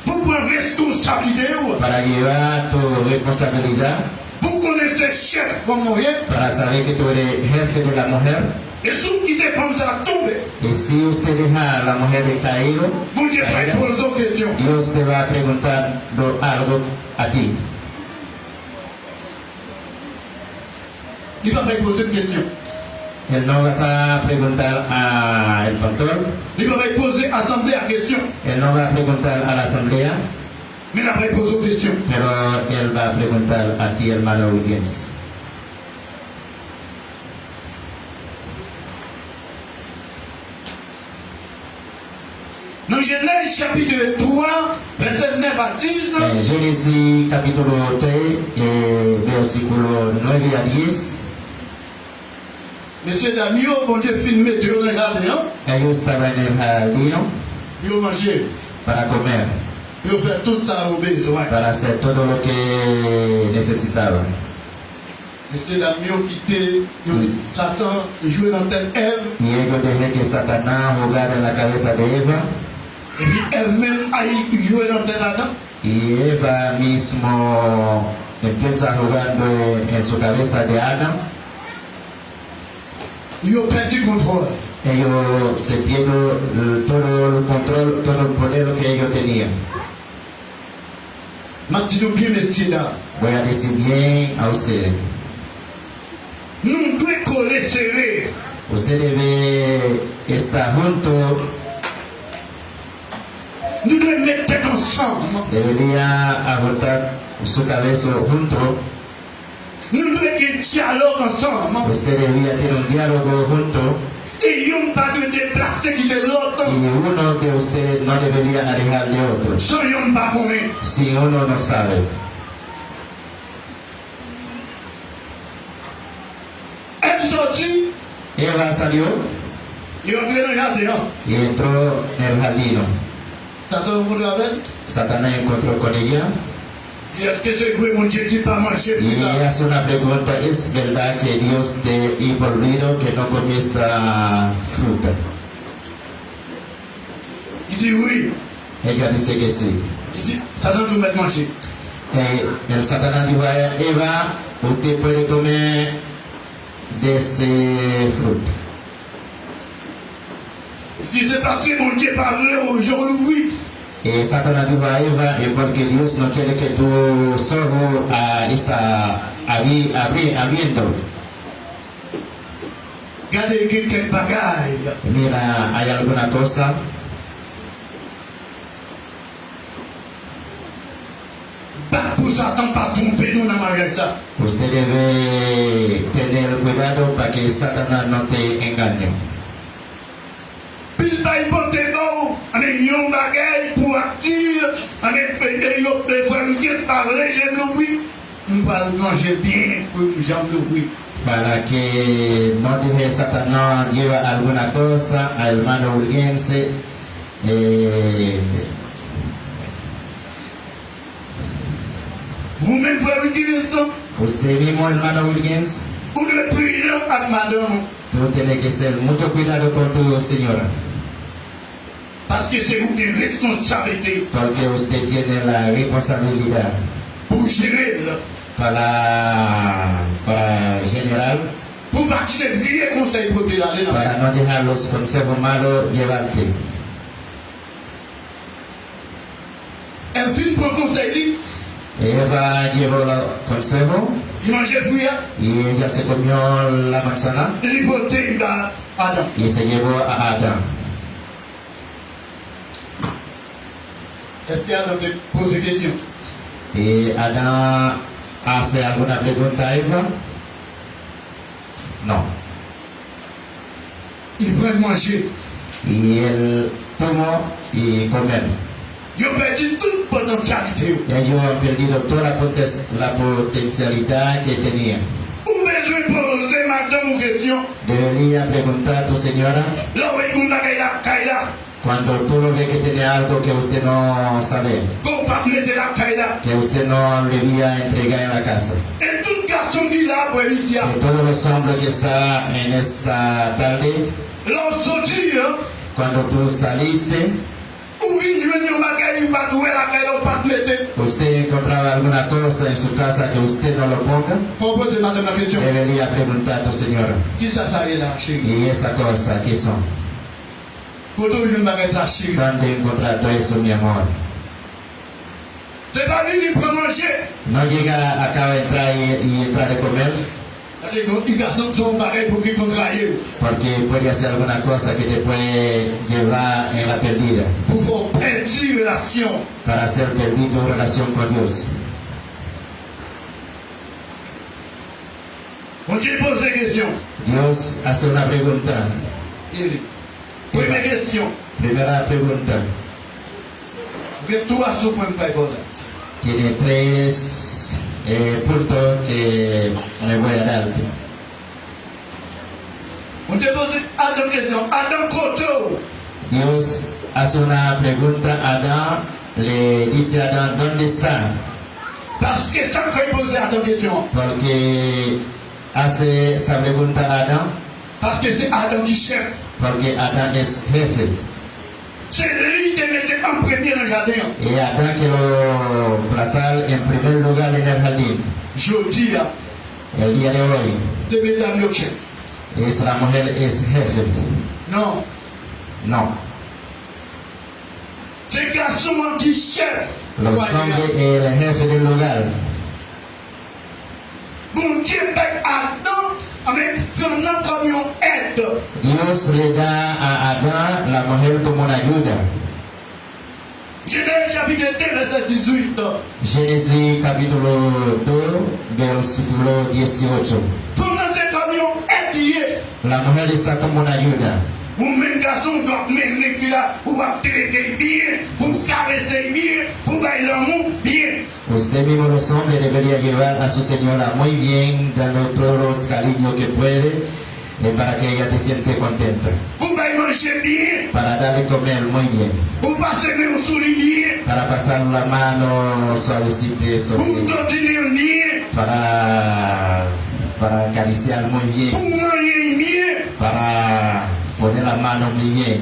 Pou w pran reskonsablite w. Para llevar tu responsabilidad. Pou w konnen se chèf fanm ou ye. Para saber que tú eres jefe de la mujer. E si w kite fanm sa tonbe. Y si usted deja a la mujer caído, Bondye pral poze w kesyon. Dios te va preguntando algo a ti. Li pa bay poze m kesyon. Él no vas a preguntar a el pastor. Li pa bay poze asanble a kesyon. Él no va a preguntar a la asamblea. Men l ap bay poze w kesyon. Pero él va a preguntar a ti, hermano Williams. Nan Jenèz chapit twa, vèsè nèf a dis. En Génesis capítulo tres, eh, versículo nueve a diez. Mesye dam yo, Bondye fin mete yo nan jaden an. Ellos estaban en el jardín. Pou yo manje. Para comer. Pou yo fè tout sa yo bezwen. Para hacer todo lo que necesitaban. Mesye dam yo kite yo, Satan jwe nan tèt Èv. Y ellos dejan que Satanás jugara en la cabeza de Eva. Epi Èv menm al jwe nan tèt Adan. Y Eva mismo empieza jugando en, en su cabeza de Adán. Yo pèdi kontwòl. Ellos se pierden todo el control, todo el poder que ellos tenían. M ap di nou byen, mesye dam. Voy a decir bien a ustedes. Nou dwe kole sere. Usted debe estar junto. Nou dwe met tèt ansanm. Debería a juntar su cabeza junto. Nou dwe gen dyalòg ansanm. Usted debía tener un diálogo junto. E yonn pa dwe deplase kite lòt. Y uno de ustedes no debería alejar de otro. San yonn pa konnen. Si uno no sabe. Èv soti. Eva salió. Li antre nan jaden an. Y entró en el jardín. Satan rankontre avè l. Satanás encontró con ella. Di, èske se vre Bondye di pa manje fwi sa? Y hace una pregunta, ¿es verdad que Dios te hizo olvido que no comió esta fruta? Li di wi. Ella dice que sí. Li di, Satan di w mèt manje. Eh, el Satanás dijo a Eva, usted puede comer de este fruto. Li di, se paske Bondye pa vle w je w louvri. E Satanás dijo a Eva, es porque Dios no quiere que tus ojos, ah, está abri-, abri-, abriendo. Gade, gen kèk bagay. Mira, hay alguna cosa. Bat pou Satan pa twonpe nou nan maryaj sa. Usted debe tener cuidado para que Satanás no te engañe. Pil bay pote ba w, anben yon bagay pou aktif, anben pede yo, frè Wilguens pa vle je m louvri. M pral manje byen pou jan m louvri. Para que no deje Satanás llevar alguna cosa a hermano Wilguens, eh, Ou menm frè Wilguens, usted mismo, hermano Wilguens, ou dwe pridan ak madanm ou. Tú tienes que ser mucho cuidado con tu señora. Paske se ou gen responsablite. Porque usted tiene la responsabilidad. Pou jere l. Para, para general. Pou pa kite vye konsèy pote l ale nan. Para no dejar los consejos malos llevarte. Èv fin pran konsèy li. Eva llevó el consejo. Li manje fwi a. Y ella se comió la manzana. Li pote l ba Adan. Y se llevó a Adán. Èske Adan te poze kesyon? Y Adán hace alguna pregunta a Eva? No. Li pran manje. Y él tomó y comer. Yo pèdi tout potansyalite yo. Ellos han perdido toda la potes-, la potencialidad que tenían. Ou bezwen poze madanm ou kesyon. Debería preguntar a tu señora. Lè w wè yon bagay lakay la. Cuando tú lo ves que tiene algo que usted no sabe, que w p ap mete lakay la, que usted no debía entregar en la casa, e tout gason ki la aprè midi a, que todos los hombres que está en esta tarde, lè w soti an, cuando tú saliste, ou vin jwenn yon bagay ou pa t wè lakay la, ou pa t mete. Usted encontraba alguna cosa en su casa que usted no lo ponga, fò w poze madanm nan kesyon. Debería preguntar a tu señora. Kisa sa ye la, cheri? Y esa cosa, ¿qué son? Kote w jwenn bagay sa, cheri? ¿Dónde encontraste eso, mi amor? Se pa vini pran manje. No llega acá a entrar y, y entrar de comer. Se yon gason, se yon bagay pou ki kontraye w. Porque puede hacer alguna cosa que te puede llevar en la pérdida. Pou fè w pèdi relasyon. Para hacer perder tu relación con Dios. Bondye poze kesyon. Dios hace una pregunta. Kele? Premye kesyon. Primera pregunta. Ou gen twa sou pwen m bay ba w la. Tiene tres eh, puntos que me voy a darte. Bondye poze Adan kesyon. Adan, kote w? Dios hace una pregunta a Adán, le dice a Adán, ¿dónde está? Paske sa k fè l poze Adan kesyon. Porque hace esa pregunta a Adán. Paske se Adan ki chèf. Porque Adán es jefe. Se li te mete an premye nan jaden an. Y Adán que lo plazar en primer lugar en el jardín. Jodi a. El día de hoy. Se medam yo k chèf. Es la mujer es jefe. Non. No. Se gason an ki chèf. Los hombres es el jefe del hogar. Bondye bay Adan, anben, fanm nan kòm yon èd. Dios le da a Adán la mujer como una ayuda. Jenèz chapit de vèsè dizuit. Génesis capítulo dos, versículo dieciocho. Fanm nan se kòm yon èd li ye. La mujer está como una ayuda. Ou menm gason, ou dwe mennen fi la, ou ap trete l byen, ou karese l byen, ou bay lanmou byen. Usted mismo los hombres debería llevar a su señora muy bien, dando todos los cariños que puede, eh, para que ella te siente contenta. Pou bay manje byen. Para darle comer muy bien. Pou pase men w sou li byen. Para pasar la mano suavecito sobre. Pou dodine l byen. Para, para acariciar muy bien. Pou manyen l byen. Para poner la mano muy bien.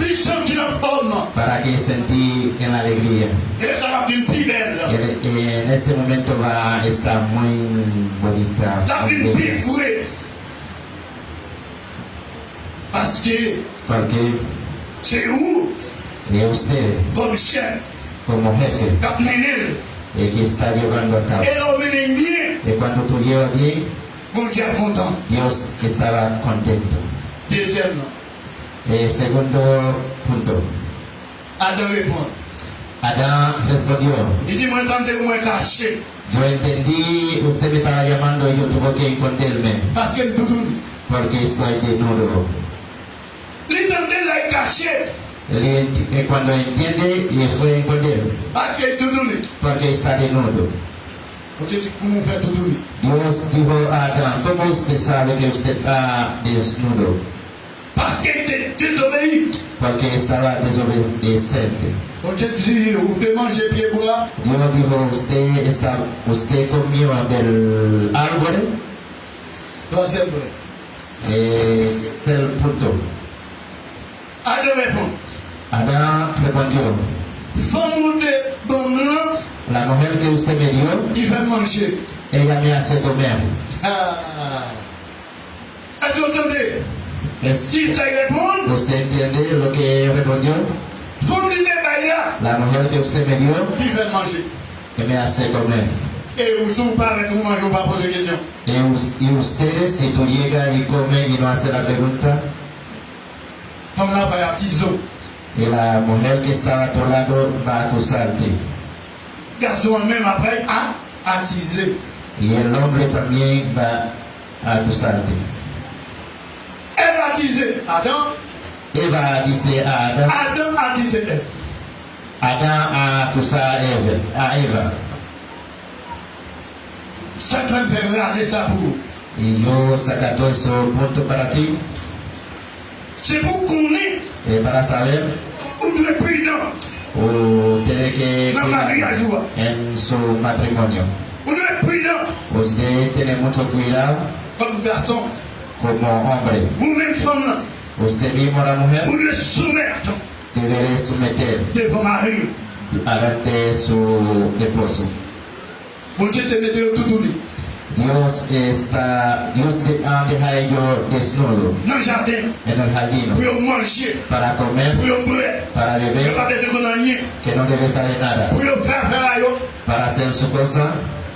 Li santi l anfòm. Para que sentí en la alegría. E sa l ap vin pi bèl. Y en, y en este momento va a estar muy bonita. L ap vin pi fre. Paske Porque se ou, es usted, kòm chèf, como jefe, k ap mennen l. El que está llevando a cabo. E lè w mennen l byen, Y cuando tú llevas bien, Bondye ap kontan. Dios estaba contento. Dezyèm nan. Eh, segundo punto. Adan reponn. Adán respondió, Li di, mwen tande w, mwen kache. Yo entendí, usted me estaba llamando y yo tuve que esconderme. Paske m toutouni. Porque estoy desnudo. Li tande lè l kache. Él ent- eh, cuando entiende y fue a esconder. Paske l toutouni. Porque está desnudo. Bondye di, kouman w fè toutouni? Dios dijo a Adán, ¿cómo usted sabe que usted está desnudo? Paske l te dezobeyi. Porque estaba desobediente. Bondye di, ou te manje pye bwa. Dios dijo, usted está, usted comió del árbol. Twazyèm pwen. Eh, tercer punto. Adan reponn. Adán respondió, Fanm ou te ban m lan, La mujer que usted me dio, li fè m manje. Ella me hace comer. Ah. Èske w tande? Es- Kisa l reponn? ¿Usted entiende lo que respondió? Fanm li te bay la, La mujer que usted me dio, li fè l manje. Que me hace comer. E ou, si w parèt ou manje, ou pa poze kesyon. Y us- y ustedes, si tú llegas y comes y no haces la pregunta, Fanm nan ap akize w. Y la mujer que estaba a tu lado va a acusarte. Gason an menm ap akize. Y el hombre también va a acusarte. Èv akize Adan. Eva dice a Adán. Adan akize Èv. Adán acusa a Eva, a Eva. Sa k fè m fè rale sa pou ou. Y yo saca todo eso punto para ti. Se pou w konnen. Eh, para saber. Ou dwe pridan. Usted tiene que cuidar en su matrimonio. Nan maryaj ou a. Usted tiene mucho cuidado. Kòm gason. Como hombre. Ou menm fanm nan. Usted mismo, la mujer. Ou dwe soumèt. Debe de someter. Devan mari w. Ante su esposo. Bondye te mete yo toutouni. Dios está, Dios de, ha dejado a ellos desnudo. Nan jaden. En el jardín. Pou yo manje. Para comer. Pou yo bwè. Para beber. Yo pa bezwen konn anyen. Que no debe saber nada. Pou yo fè afè a yo. Para hacer su cosa.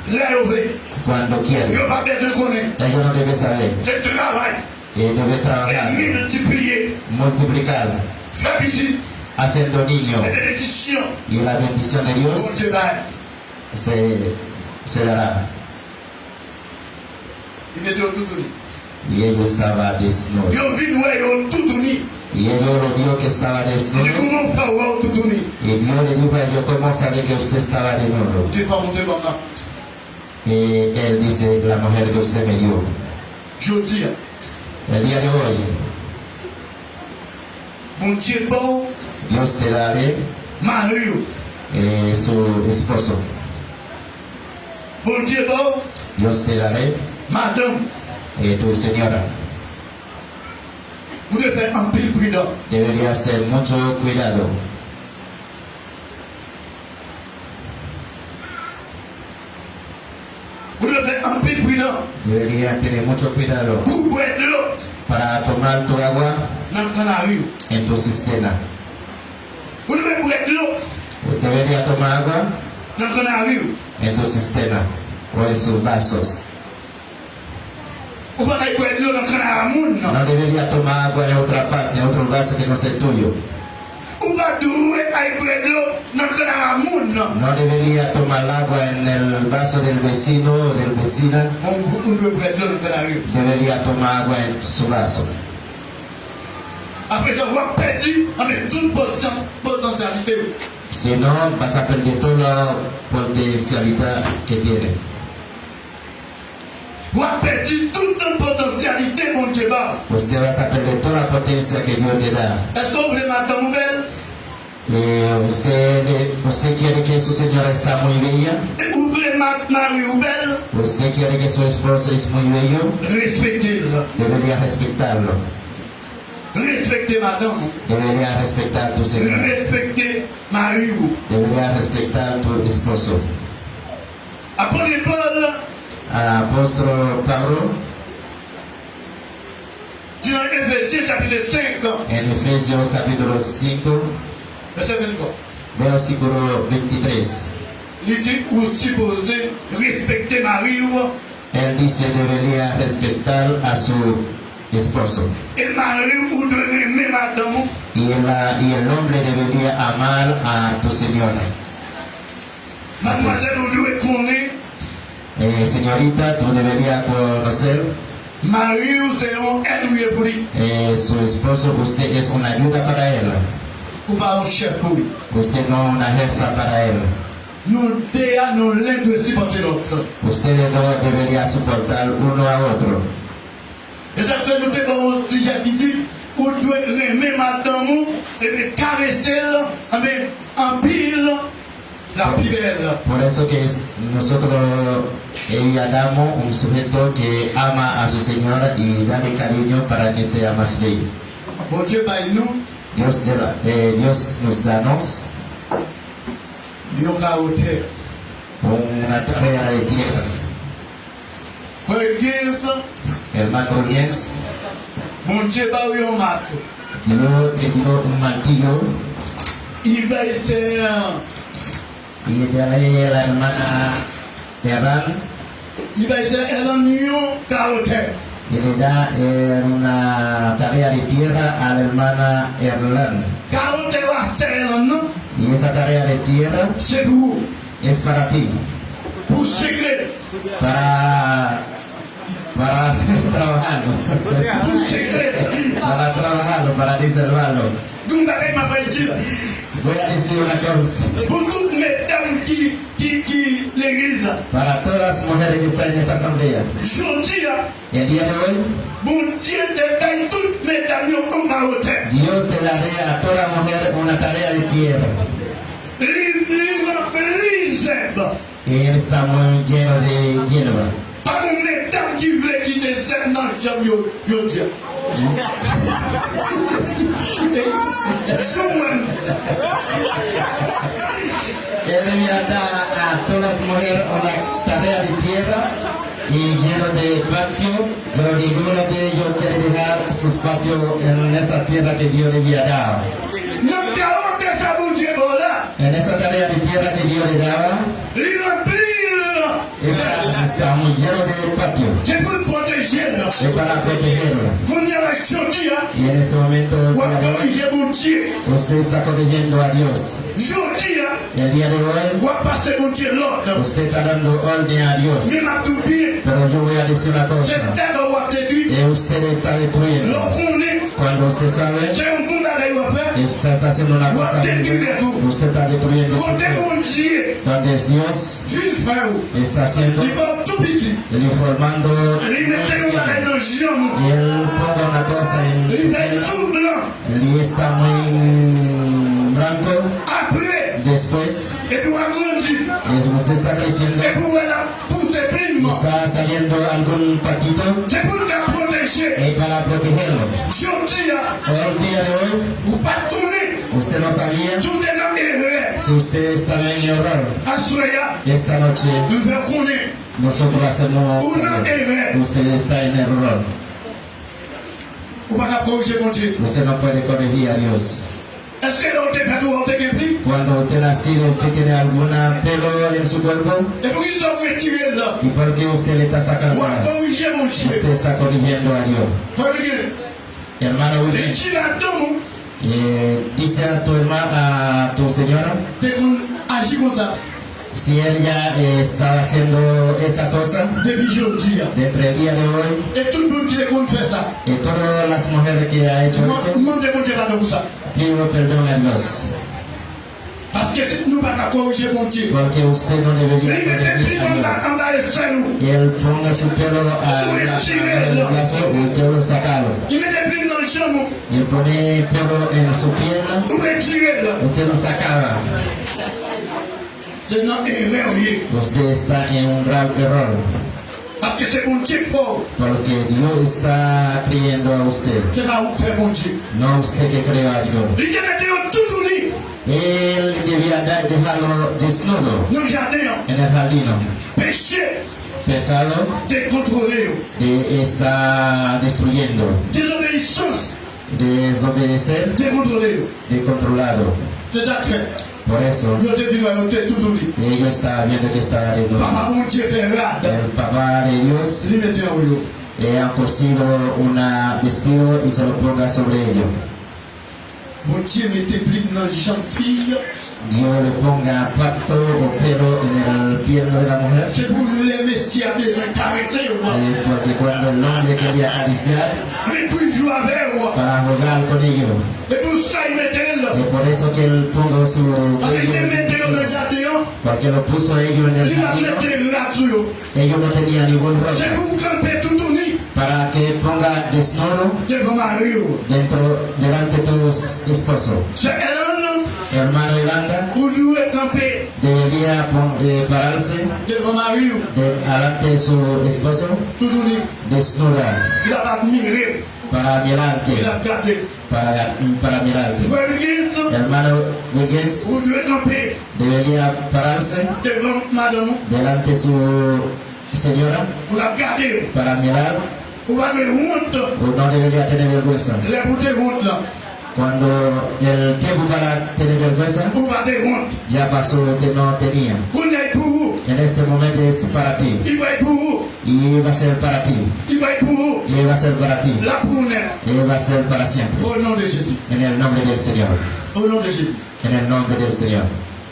Lè yo vle. Cuando quieren. Yo pa bezwen konnen. Ellos no deben saber. Se travay. Y deben trabajar. E miltipliye. Multiplicar. Fè pitit. Haciendo niño. E benediksyon. Y la bendición de Dios. Bondye bay. Se, se dará. Li mete yo toutouni. Y ellos estaba desnudo. Yo vin wè yo toutouni. Y ellos lo vio que estaba desnudo. Li di, kòman w fè wè w toutouni? Y Dios le dijo a ellos, ¿cómo sabe que usted estaba desnudo? Li di, fò w montre ban m la. Y él dice, la mujer que usted me dio. Jodi a. El día de hoy. Bondye ba w. Dios te daré. Mari w. Eh, su esposo. Bondye ba w. Dios te daré. Madanm. Eh, tu señora. Ou dwe fè anpil pridan. Debería ser mucho cuidado. Ou dwe fè anpil pridan. Debería tener mucho cuidado. Pou w bwè dlo. Para tomar tu agua. Nan kannari w. En tu cisterna. Ou dwe bwè dlo. Debería tomar agua. Nan kannari w. En tu cisterna. O en sus vasos. Ou pa kay bwè dlo nan kannari moun nan. No debería tomar agua en otra parte, en otro vaso que no sea tuyo. Ou pa dwe ay bwè dlo nan kannari moun nan. No debería tomar agua en el vaso del vecino o del vecina. Ou, ou dwe bwè dlo nan kannari. Debería tomar agua en su vaso. Apre sa, w ap pèdi, anben, tout potan-, potansyalite w. Si no, vas a perder toda la potencialidad que tiene. W ap pèdi tout potansyalite Bondye ba w. Usted va a perder toda la potencia que Dios te da. Èske w vle madanm ou bèl? Eh, usted, usted quiere que su señora está muy bella? Ou vle ma-, mari w bèl? Usted quiere que su esposo es muy bello? Respekte l. Debería respetarlo. Respekte madanm ou. Debería respetar tu señora. Respekte mari w. Debería respetar tu esposo. Apôtre Paul. Apóstol Pablo. Di nan Efezyen chapit senk. En Efesios capítulo cinco, vèsè venntwa. Versículo veintitrés. Li di ou sipoze respekte mari w. Él dice debería respetar a su esposo. E mari w dwe renmen madanm ou. Y el, y el hombre debería amar a tu señora. Madmwazèl, ou dwe konnen. Eh, señorita, tú deberías conocer. Mari w se yon èd ou ye pou li. Eh, su esposo, usted es una ayuda para él. Ou pa yon chèf pou li. Usted no una jefa para él. Nou de a, nou len dwe sipòte lòt. Ustedes dos deberían soportar uno a otro. E sa k fè nou te ba w yon sijè ki di, ou dwe renmen madanm ou, epi karese l, anben, anpil, la pi bèl. Por eso que es- nosotros, ella damos un sujeto que ama a su señora y dale cariño para que sea más bello. Bondye bay nou. Dios de la, eh, Dios nos da nos. Yon karo tè. Una tarea de tierra. Frè Giz. Hermano Liens. Bondye ba w yon mato. Dios te dio un martillo. Li bay sè. Y dale a la hermana Eran. Li bay sè Eran yon karo tè. Y le da, eh, una tarea de tierra a la hermana Erlan. Karo tè a sè Eran nan. Y esa tarea de tierra. Se pou ou. Es para ti. Pou segle. Para, para trabajarlo. Pou segle. Para trabajarlo, para desahogarlo. Gon bagay m ap di la. Voy a decir una cosa. Pou tout medam ki, ki, ki legliz la. Para todas las mujeres que están en esta asamblea. Jodi a. El día de hoy, Bondye te bay tout medam yo yon karo tè. Dios te daré a toda mujer una tarea de tierra. Li, li ranpli zèb. Y él está muy lleno de hierba. Pa gen medam ki vle kite zèb nan janm yo, yo di a. Sou mwen. Él le había dado a todas las mujeres una tarea de tierra y lleno de patio, pero ninguno de ellos quiere dejar sus patios en esa tierra que Dios le había dado. Nan karo tè sa Bondye ba w la. En esa tarea de tierra que Dios le daba, Li ranpli l. Es Estamos llenos de patio. Se pou l pwoteje l. Es para protegerlo. Kounye a la, jodi a, Y en este momento, w ap korije Bondye. Usted está corrigiendo a Dios. Jodi a, El día de hoy, w ap pase Bondye lòd. Usted está dando orden a Dios. Men m ap di w byen, Pero yo voy a decir una cosa. Se tèt ou w ap detwi. Eh, usted está destruyendo. Lè w konnen, Cuando usted sabe, se yon bon bagay w ap fè, Usted está haciendo una cosa muy buena. W ap detwi tèt ou. Usted está destruyendo su cuerpo. Kote Bondye Donde es Dios, vin fè ou. Está haciendo Li fè w tou piti. Li formando. Li mete yon bagay nan janm ou. Y él ponga una cosa en Li fè l tou blan. Li está muy blanco. Apre, Después, epi w ap grandi. Usted está creciendo. Epi w wè l ap pouse plim. Está saliendo algún patito. Se pou l ka pwoteje. Es para protegerlo. Jodi a, El día de hoy, ou pa t konnen. Usted no sabía. Si w te nan erè. Si usted estaba en error. Aswè a, Esta noche, nou fè w konnen. Nosotros hacemos Ou nan erè. Usted está en error. Ou pa ka korije Bondye. Usted no puede corregir a Dios. Èske lè w te fèt ou wè w te gen plim? Cuando usted nació, usted tiene alguna pelo en su cuerpo. E poukisa w retire l? ¿Y por qué usted le está sacando? W ap korije Bondye. Usted está corrigiendo a Dios. Fè w gen. Hermano Williams, Li di madanm ou eh, dice a tu hermana, a tu señora, te konn aji konsa. Si ella eh, estaba haciendo esa cosa, Depi jodi a. Dentro del día de hoy, E tout moun ki te konn fè sa. Y todas las mujeres que ha hecho eso, Mande Bondye padon pou sa. Pido perdón a Dios. Paske nou pa ka korije Bondye. Porque usted no debería corregir a Dios. Li mete plim anba, anba esèl ou. Y él ponga su pelo a, Ou retire l. Brazo, usted lo sacado. Li mete plim nan janm ou. Y él pone pelo en su pierna, Ou retire l. Usted lo sacaba. Se nan erè w ye. Usted está en un grave error. Paske se Bondye k fè w. Porque Dios está creyendo a usted. Se pa ou k fè Bondye. No usted que creó a Dios. Li te mete yo toutouni. Él debía da- dejarlo desnudo Nan jaden an. En el jardín. Peche Pecado te kontwole yo. De está destruyendo. Dezobeyisans Desobedecer. Te kontwole yo. De controlado. Se sa k fè. Por eso, Yo te vin wè yo te toutouni. Ellos estaban viendo que estaba desnudo. Papa Bondye fè rad. El papá de Dios Li mete anwo yo. Le ha cosido una vestido y se lo ponga sobre ellos. Bondye mete plim nan janm fi. Dios le ponga pato o pelo en el pierna de la mujer. Se pou lè mesye a bezwen karese yo. Eh, porque cuando el hombre quería acariciar, Li pou l jwe avè w. Para jugar con ellos. E pou sa l mete l. Es por eso que él ponga su Paske l te mete yo nan jaden an. Porque lo puso ellos en el jardín. Li pa mete rad sou yo. Ellos no tenían ningún ropa. Se pou w kanpe toutouni. Para que ponga desnudo Devan mari w. Dentro, delante tu esposo. Sè Elan, Hermano Yolanda, ou dwe kanpe debería pon- eh, pararse devan mari w. De, delante de su esposo Toutouni. Desnuda. Li ap admire w. Para mirarte. Li ap gade w. Para, para mirarte. Frè Wilkins, Hermano Wilkins, ou dwe kanpe debería pararse devan madanm ou. Delante su señora Pou l ap gade w. Para mirar. Ou pa dwe wont. Ou no debería tener vergüenza. Lè pou te wont lan. Cuando el tiempo para tener vergüenza, Ou pa te wont. Ya pasó, usted no tenía. Kounye a l pou ou. En este momento es para ti. Li pral pou ou. Y va a ser para ti. Li pral pou ou. Y va a ser para ti. L ap pou ou nèt. Y va a ser para siempre. O non de Jezi. En el nombre del Señor. O non de Jezi. En el nombre del Señor.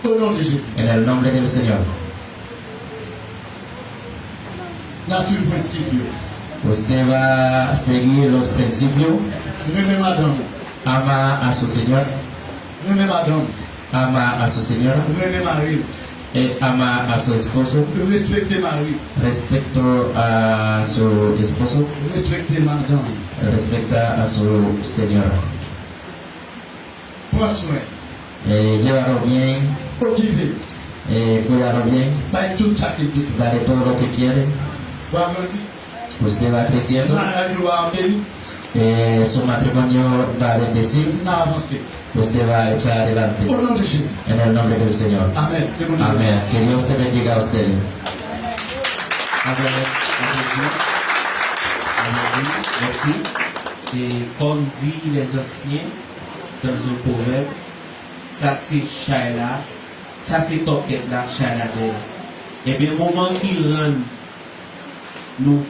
O non de Jezi. En el nombre del Señor. N a suiv prensip yo. Usted va a seguir los principios. Renmen madanm ou. Ama a su señor. Renmen madanm ou. Ama a su señora. Renmen mari w. E ama a su esposo. Respekte mari w. Respeto a su esposo. Respekte madanm ou. Respeta a su señora. Pran swen. Eh, llévalo bien. Okipe. Eh, cuídalo bien. Bay tout sa ke l bezwen. Dale todo lo que quiere. W a grandi. Usted va creciendo. Maryaj ou va beni. Eh, su matrimonio va bendecir. N a avanse. Usted va echar adelante. O non de Jezi. En el nombre del Señor. Amèn. Ke Bondye beni. Amén. Que Dios te bendiga a usted. Amèn. Amèn. Amèn. Mèsi. E kòm di lèzansyen, dans un proverbe, sa se chay la, sa se tòkèt la, chay la dèyè. Ebyen, moman ki rann nou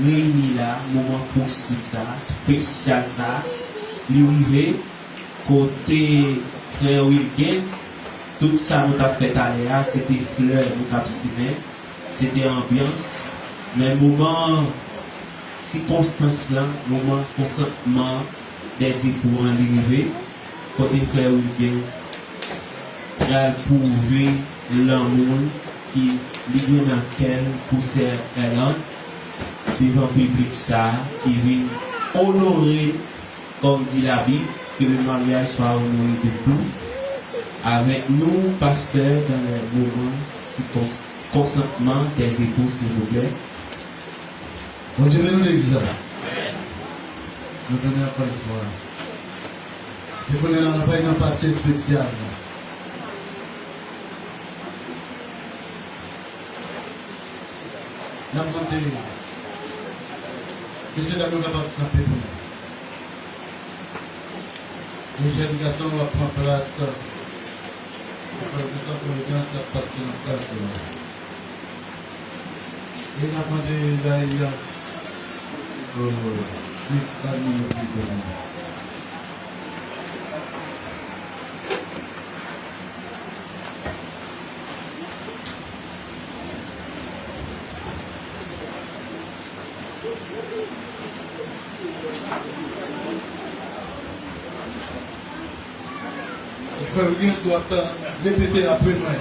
reyini la, moman posib sa, espesyal sa, li rive, kote frè Wilgens, tout sa nou t ap fè talè a, se te flè nou t ap simen, se te anbyans, men moman sikonstans lan, moman konsantman dèzepou an li rive, kote frè Wilgens pral pwouve lanmou l ki li gen nan kè l pou sè Erlande devan piblik sa a ki vin onore l, kòm di Labib, que le mariage soit honoré de tous. Avèk nou, pastè, dans les moments si konsantman dèzepou, silvouplè. Bondye beni w, legliz la. Nou tounen ankò yon fwa. Se kounye a la, nou pral nan pati espesyal la. N ap mande mesye dam yo kapab kanpe pou nou. E jèn gason w ap pran plas. Frè Christophe Wilgens ap pase nan plas ou la. E n ap mande Laïa, euh, Miss Annie Nicolas. Frè Wilgens, w ap repete apre mwen.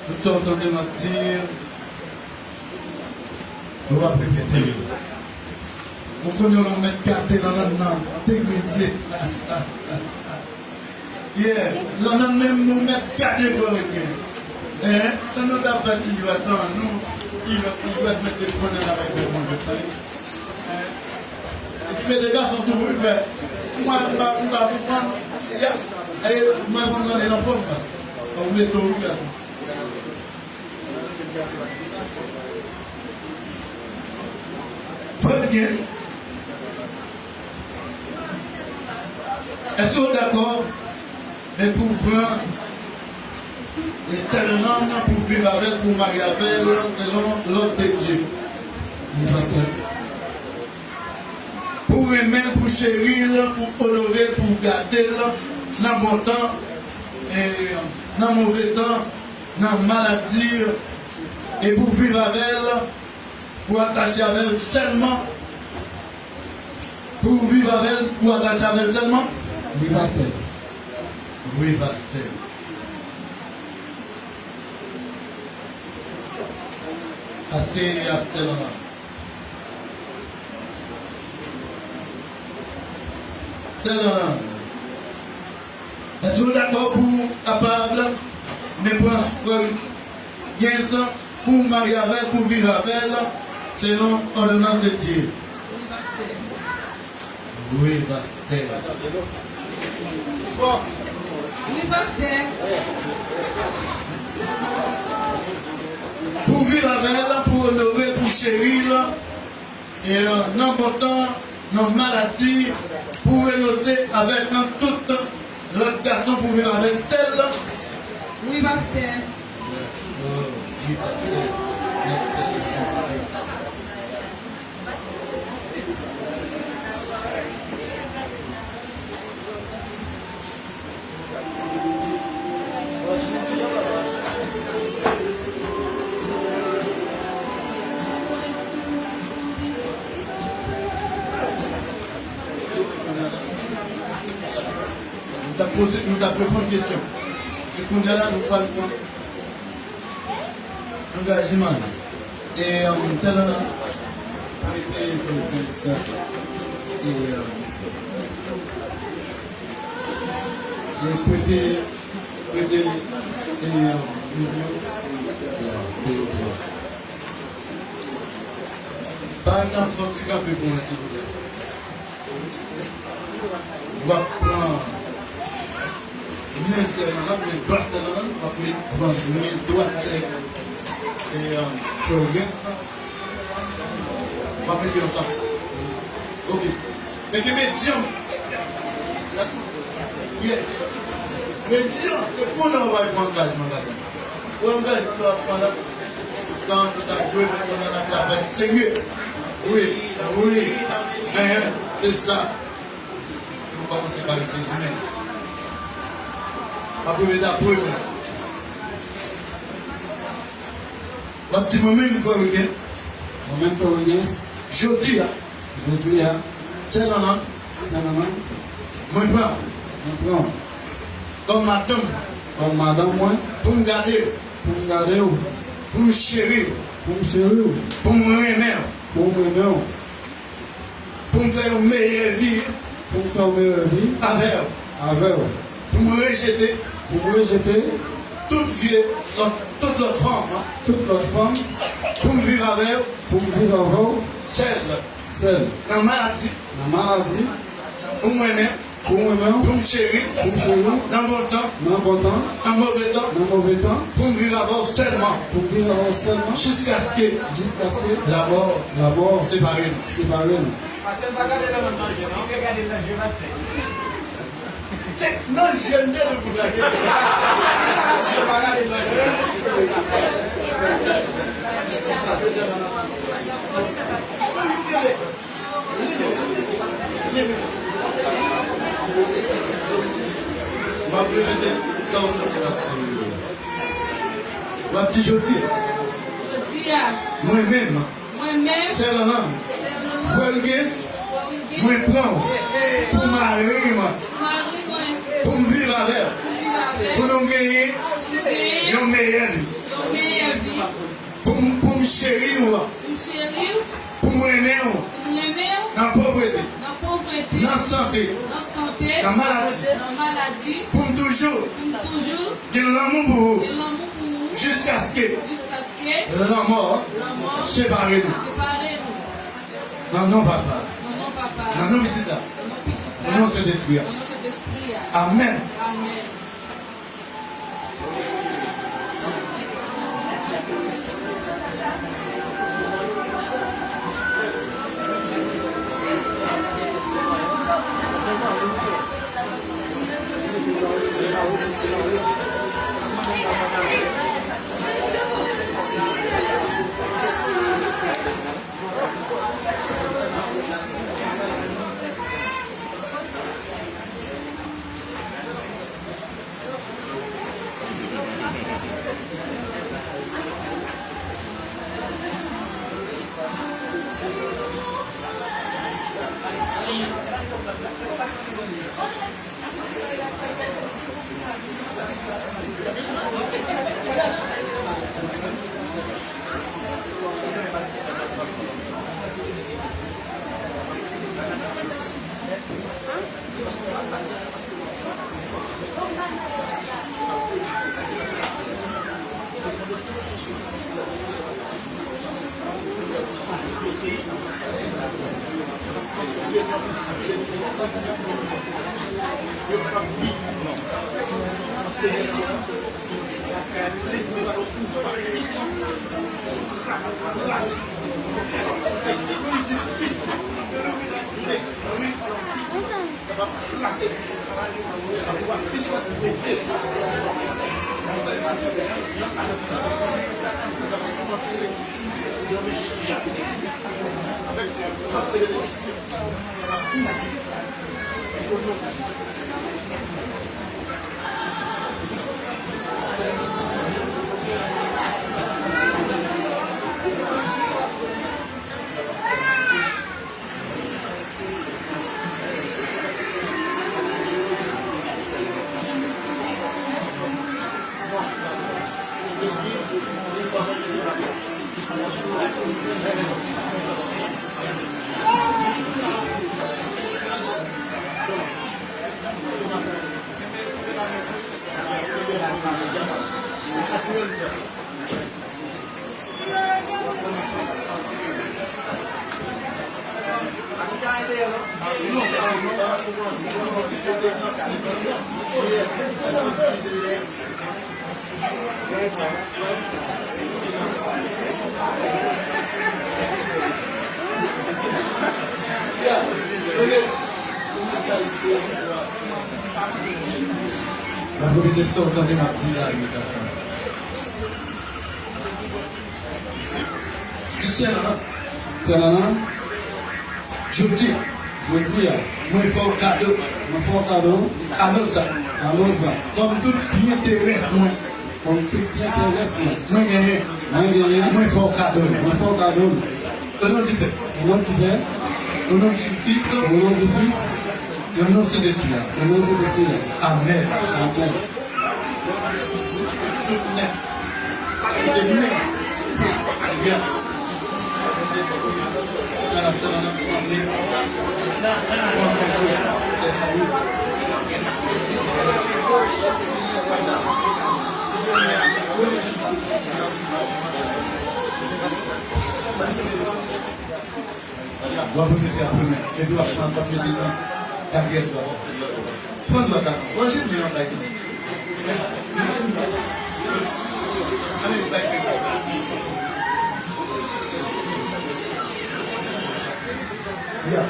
Tout sa w tande m ap di, w ap repete yo. Ou konnen w mèt gade nan lann nan, degrenn je. Yeah, lannan menm nou mèt gade kò yo byen. Hein? Sa nou t ap fè Ivèt lan, nou, Ivèt, Ivèt mete pwen nan lakay fè manje, tande. Hein? Epi mete gason sou ou, Ivèt. Mwen, m pa, m pa konprann. Ya, e, mwen konn gade nan fòm, paske ou mete ou, Ivèt. Frè Wilgens, èske w dakò men pou pran e sè Erlande pou viv avè l, pou marye avè l selon lòd de Dye? Wi, pastè. Pou renmen l, pou cheri l, pou onore l, pou gade l nan bon tan, e nan move tan, nan maladi, e pou viv avè l, pou atache avè l sèlman, pou viv avè l, pou atache avè l sèlman? Wi, pastè. Wi, pastè. Pase a sèlman. Sèlman. Èske w dakò pou w kapab men pran frè Wilgens pou w marye avè l, pou w viv avè l selon òdonans de Dye? Wi, pastè. Wi, pastè. Wi, pastè. Pou w viv avè l, pou w onore l, pou w cheri l, e, nan bon tan, nan maladi, pou w renonse avèk tout lòt gason pou viv avè l sèl. Wi, pastè. Yes, Lord. Wi, pastè. Yes, pastè. Nou t ap poze, nou t ap reponn kesyon. Se kounye a la, nou pral pran angajman. E, um, tèl nan prete, prete sa. E, um, e prete, prete, e, um, milyon. La, silvouplè. Ba n nan fon ti kanpe pou mwen, silvouplè. W ap pran men sè Erlande, men dwat sè Erlande, w ap met pran men dwat sè, e, um, Florence lan. W ap mete yo ansanm. Ok. Mete medyan. Yeah. Medyan, se pou nan w al pran angajman la. Ou angajman w ap pran la. Tan ki t ap jwe, men konnen nan afè serye. Wi, wi. Men, se sa. Nou kòmanse pa rete imen. M ap repete apre mwen. W ap di mwen menm, frè Wilgens. Mwen menm, frè Wilgens. Jodi a. Jodi a. Sè Lanlann. Sè Lanlann. Mwen pran. Mwen pran. Kòm madanm. Kòm madanm mwen. Pou m gade w. Pou m gade w. Pou m cheri w. Pou m cheri w. Pou m renmen w. Pou m renmen w. Pou m fè yon meyè vi. Pou m fè yon meyè vi. Avè w. Avè w. Pou m rejete. Pou m rejete. Tout vye, lòt, tout lòt fanm. Tout lòt fanm. Pou m viv avè w. Pou m viv avè w. Sèl. Sèl. Nan maladi. Nan maladi. Pou m renmen. Pou m renmen w. Pou m cheri. Pou m cheri w. Nan bon tan. Nan bon tan. Nan move tan. Nan move tan. Pou m viv avè w sèlman. Pou m viv avè w sèlman. Jiskaske. Jiskaske. Lamò. Lamò. Separe nou. Separe nou. Pastè, pa gade nan manje, non. Gade nan je, pastè. Se nan je m te dwe pou gade. Pastè, se nan M ap repete sa w tande la. W ap di jodi a. Jodi a. Mwen menm. Mwen menm. Sè Lanlann. Sè Lanlann. Frè Wilgens. Frè Wilgens. Mwen pran w. Pou mari mwen. Pou mari mwen. Pou m viv avè w. Pou m viv avè w. Pou nou genyen. Pou nou genyen. Yon meyè vi. Yon meyè vi. Pou m, pou m cheri w. Pou m cheri w. Pou m renmen w. Pou m renmen w. Nan povrete. Nan povrete. Nan sante. Nan sante. Nan maladi. Nan maladi. Pou m toujou. Pou m toujou. Gen lanmou pou ou. Gen lanmou pou ou. Jiskaske. Jiskaske. Lanmò. Lanmò. Separe nou. Separe nou. Nan non Papa. Nan non Papa. Nan non Pitit la. Nan non Pitit la. Nan non Sentespri a. Nan non Sentespri a. Amèn. Amèn. Majorite sa w tande m ap di la yo, tata. Sè Nannan. Sè Nannan. Jodi a. Jodi a. Mwen fè w kado. Mwen fè w kado. Anò sa. Anò sa. Kòm tout byen terès mwen. Kòm tout byen terès mwen. Mwen genyen. Mwen genyen. Mwen fè w kado l. Mwen fè w kado l. O non di Pè. O non di Pè. O non di Fis. O non di Fis. O non di Sentespri a. O non di Sentespri a. Amèn. Amèn. Tout nèt. Tout nèt. Yeah. W ap mete apre men. Epi w ap pran, w ap mete nan katriyèm dwat la. Pran dwat la. Manje men an bay. Ya.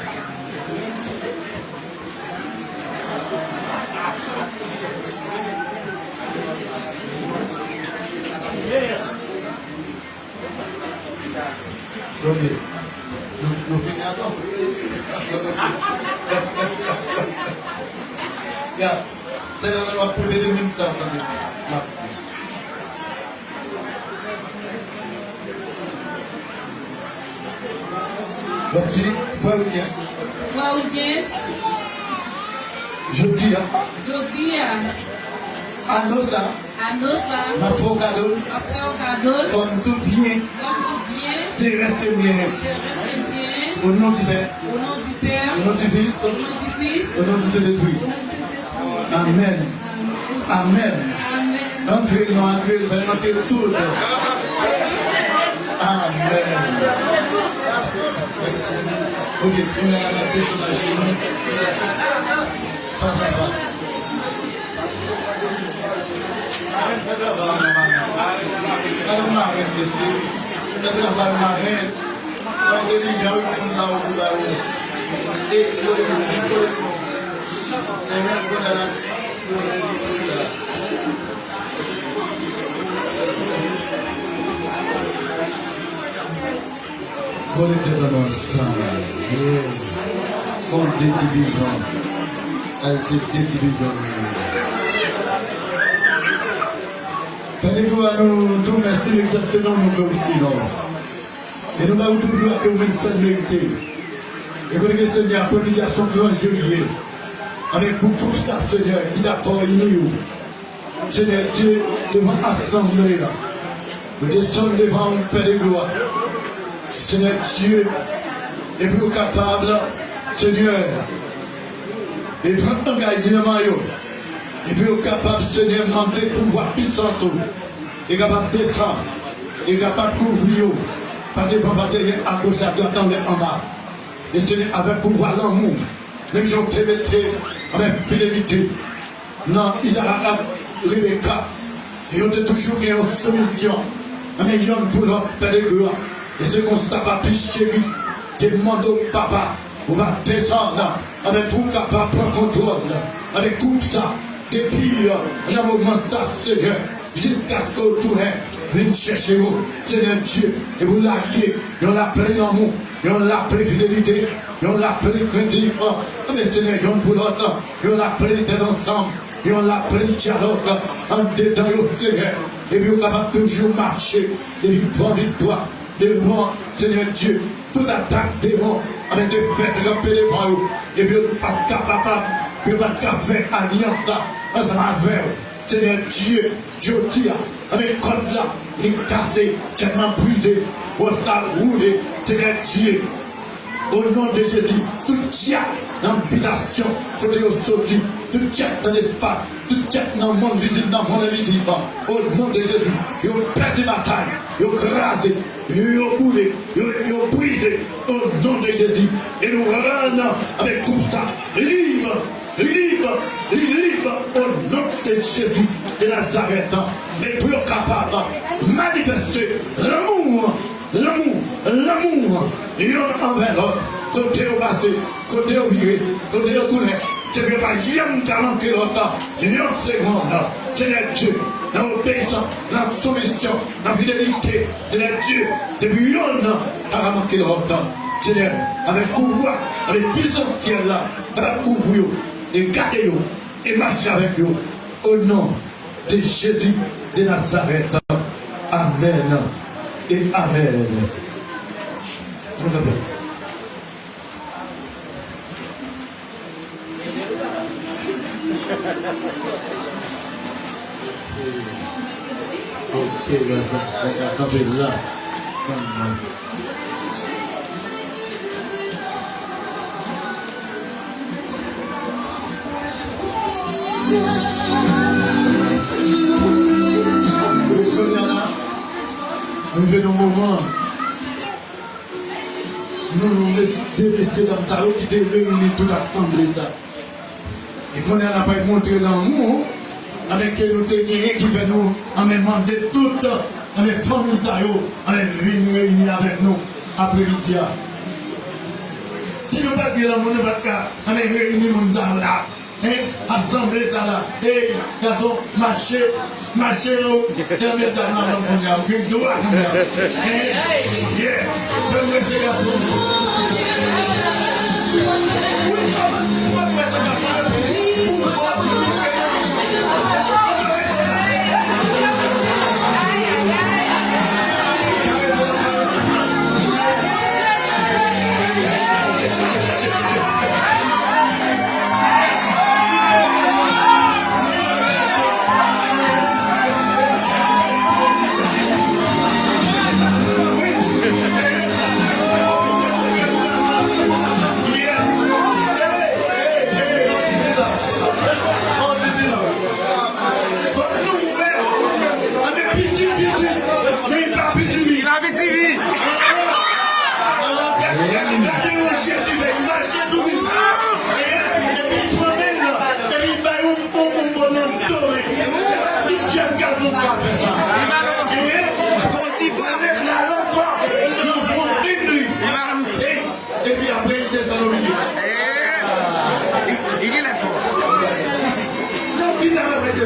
Ok. Nou, nou fini atò? Ya. Sè Nannan, w ap pwofite de minit sa, tande. M ap Donk, di, frè William. Frè William. Jodi a. Jodi a. Anò sa. Anò sa. M ap fè w kado l. M ap fè w kado l. Kòm tout byen. Kòm tout byen. Terès ke m genyen. Terès ke m genyen. O non di Pè. O non di Pè. O non di Fis. O non di Fis. O non di Sentespri. O non di Sentespri. Amèn. Amèn. Amèn. Antre non, antre, fè antre tout. Amèn. Ok, kounye a n ap desann ajenou. Fas a fas. Gade yon marèt, mesye. Gade yon marèt. Yon entèlijan, wi, konn sa ou pou ba ou. E, kole nou, kole nou. Amen, kole la. Kole tèt nou ansanm. Yeah. Bon, de ti pijan. Ay, se de ti pijan. Pè de glwa, nou di w mèsi egzakteman, nou glorifye non w. E nou ba ou tout glwa ke ou menm sèl merite. E konnen ke Senyè a, premye gason gran je li ye. Anben pou tout sa, Senyè, ki dakò ini yo. Senyè Dye, devan asanble a. Nou desann devan w, Pè de glwa. Senyè Dye, epi w kapab, Senyè, e pran angajman yo. Epi yo kapab, Senyè, mande pouvwa pisans ou. E kapab desann. E kapab kouvri yo. Pa devan, pa dèyè, agoch, adwat, anlè, anba. E Senyè, avèk pouvwa lanmou. Menm jan w te mete anvè fidelite nan Izarak ak Rebeka. E yo te toujou gen yon soumisyon. Anvè yonn pou lòt, Pè de glwa. E se konsa, Papi cheri, te mande w, Papa, ou va desann, anvè pou w kapab pran kontwòl, anvè gwoup sa, depi, nan moman sa, Senyè, jiskaske w tounen vin chèche yo, Senyè Dye, e pou lage yon lapli lanmou, yon lapli fidelite, yon lapli krentif, anvè Senyè, yonn pou lòt, yon lapli tèt ansanm, yon lapli dyalòg, andedan yo, Senyè, epi yo kapab toujou mache de viktwa an viktwa, devan, Senyè Dye, tout atak demon, anvè defèt ranpe devan yo, epi yo pa t ka kapab, yo pa t ka fè alyans la ansanm avè w. Senyè Dye, jodi a, anvè kòd la, li kase, chèn nan brize, wòch la woule, Senyè Dye. O non de Jezi, tout dyab nan bitasyon, kote yo soti, tout dyab nan lespas, tout dyab nan mond vizib, nan mond envizib, o non de Jezi, yo pèdi batay, yo kraze, yo boule, yo, yo brize, o non de Jezi. E nou rann avèk gwoup sa, lib, lib, li lib, o non de Jezi de Nazarèt. Men pou yo kapab manifeste lanmou, lanmou, lanmou, yonn anvè lòt, kote yo pase, kote yo vire, kote yo tounen, ke yo pa janm ka manke lòt, yon segonn, Senyè Dye, nan obeyisans, nan soumisyon, nan fidelite, Senyè Dye, depi yonn nan pa ka manke lòt. Senyè, avèk pouvwa, avèk pisans syèl la, ka kouvri yo, e gade yo, e mache avèk yo. O non de Jezi de Nazarèt. Amèn e amèn. Nou kanpe. Ok, gade, gade, kanpe la. Kounye a la, nou rive nan moman nou, nou met de mesye dam sa yo ki te reyini tout asanble sa. E kounye a n ap montre lanmou, anben, ke nou te genyen, ki fè nou, anben, mande tout, anben, fanmi sa yo, anben, vin reyini avèk nou apremidi a. Si nou pa t gen lanmou, nou pa t ka, anben, reyini moun sa yo la. Hein? Asanble sa la. Hey, gason, mache, mache non. Tèl medam la menm kounye a, ou gen dwa kounye a. Hein? Yeah. Fè m rete gason. Ou kòmanse pran mwen sa gason. Ou pran mwen. Fòk nou wè. Anben, piti, piti. Men li pa piti, li. Li pa piti, li. Ah, gade, gade, gade yon Jezi fè, li mache sou li. E, epi li pran men l nan, epi li bay yon, yon, yon bò nan do, men. Tout jèn gason ka fè sa. E, mwen met la ankò, yon fwontin li. E, Epi apre, li desann oblije. Li genlè fò. Nan pita la mete.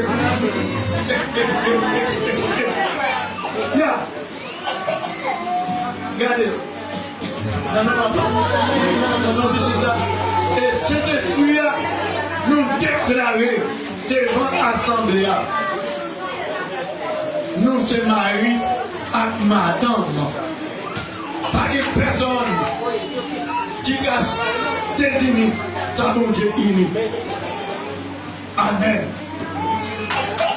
Ya. Gade. Nan non Papa. Nan non Pitit la. E Sentespri a, nou deklare devan asanble a. Nou se mari ak madanm. Pa gen pèsonn ki ka dezini sa Bondye ini. Amèn.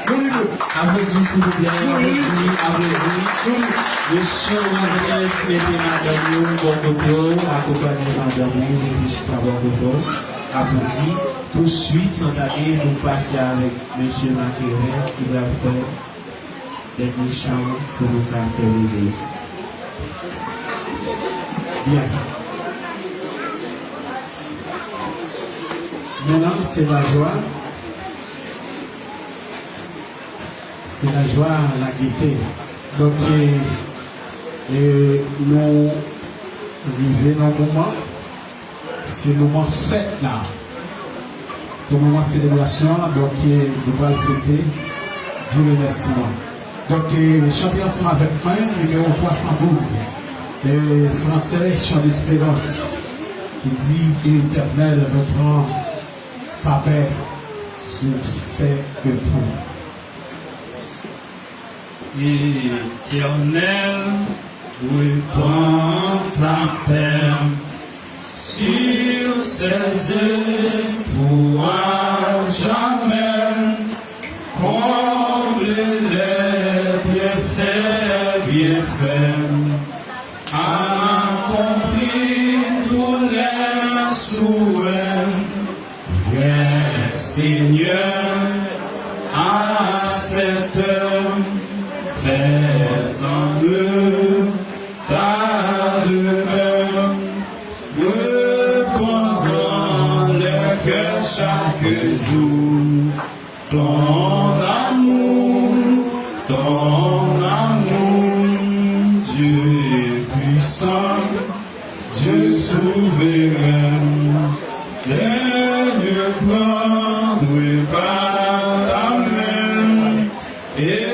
Nou libre. Aplodi, silvouplè. Nou libre. Aplodi, aplodi. Nou libre. Mesye Rodriguez, mete madanm yo bò kote w, akonpanye madanm ou, depi chita bò kote w. Aplodi. Touswit, san tarde, nou pase avèk mesye Makeven ki pral fè dènye chan pou nou ka tèmine. Byen. Mesdames, c'est la joie. C'est la joie, la gaieté. Donk, e, e, nou rive nan moman. Se moman fèt la. Se moman selebrasyon an. Donk, e, nou pral swete di remèsiman. Donk, e, chante ansanm avèk mwen, nimewo twa san douz. E, fransè, Chant d'Espérance, ki di, Éternel, reprends ta paix sur ses époux. Éternel, reprends ta paix sur ses époux à jamais. Comble les bienfaits, bienfaits, accomplis tous les souhaits. Viens, Seigneur, à cette heure, fais-en de ta demeure, reposant les cœurs chaque jour. Ton amour, ton amour, Dieu puissant, Dieu souverain, daigne prendre par ta main et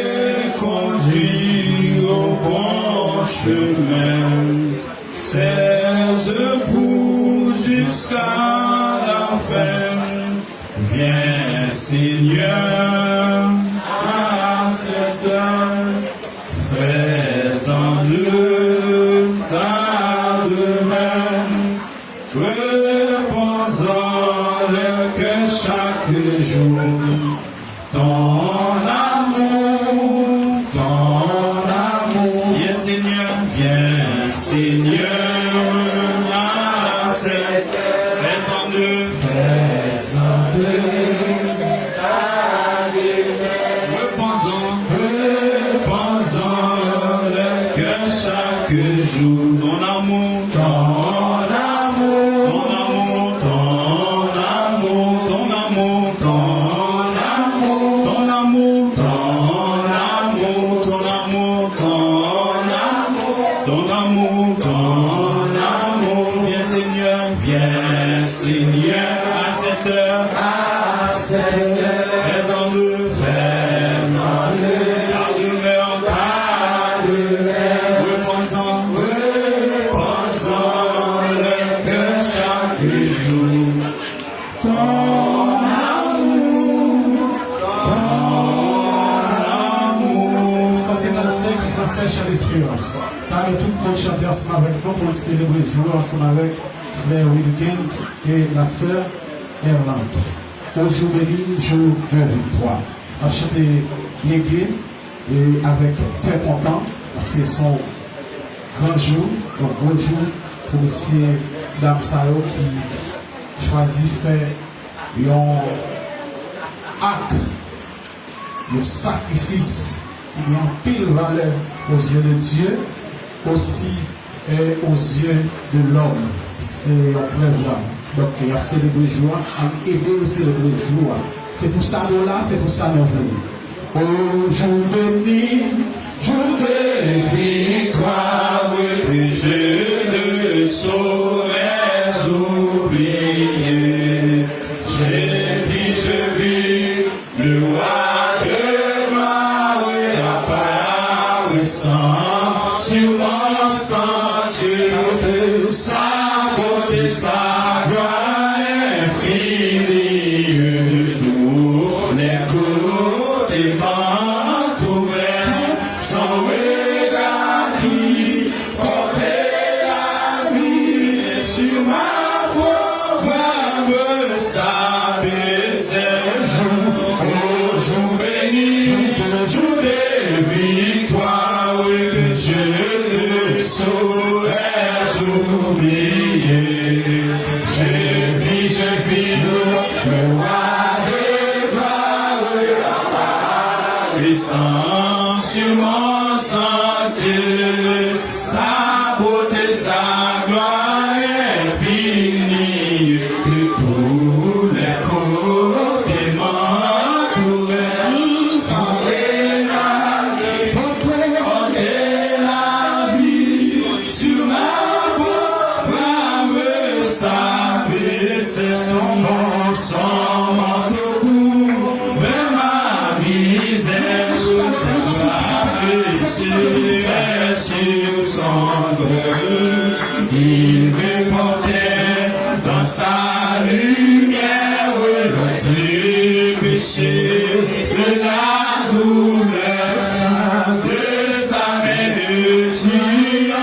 Seigneur, à cette heure, fais-en de ta demeure, repose en leur cœur chaque jour. Ton amour, ton amour, viens Seigneur, viens Seigneur, à cette heure, fais-en de, fais-en de ta demeure, repose en, repose en leur cœur chaque jour. Ton amour, ton amour, ton amour, ton amour, ton amour, ton amour, ton amour, ton amour, ton amour, ton amour, ton amour, ton amour, viens Seigneur, viens Seigneur, à cette heure, à cette heure, fais-en de, fais-en de ta demeure, ta demeure, repose en, repose en leur cœur chaque jour. Ton amour, ton amour. San senkann senk, Fransè, Chan Lesperans. Talè tout moun chante ansanm avèk nou pou n selebre jou a ansanm avèk frè Wilgens e la sè Erlande. Au jour béni, jour de victoire. N ap chante byen gai e avèk kè kontan, paske se yon gran jou, yon gwo jou pou mesye dam sa yo ki chwazi fè yon ak, yon sakrifis ki gen anpil valè aux yeux de Dieu, osi, eh, aux yeux de l'homme. Se yon prèv la. Donk, y ap selebre jou a, ann ede yo selebre jou a. Se pou sa nou la, se pou sa nou vini. Au jour béni, jour de victoire, que je ne saurais oublier. Je vis, je vis, le roi de gloire apparaissant sur mon sentier. Sa beauté, sa gloire infinie, de tous les côtés m'entourait. Son regard qui portait la vie sur ma pauvre âme s'abaissait. Au jour béni, jour de victoire, que je ne saurais oublier. Je vis, je vis, le roi des gloires descend sur mon sentier. Sa beauté, sa gloire infinie, de tous les côtés m'entourait. Son regard portait la vie sur ma pauvre âme s'abaissait. Son, son manteau couvrait ma misère, sur son cœur, il me portait dans sa lumière, loin du péché, de la douleur, de sa main, tu en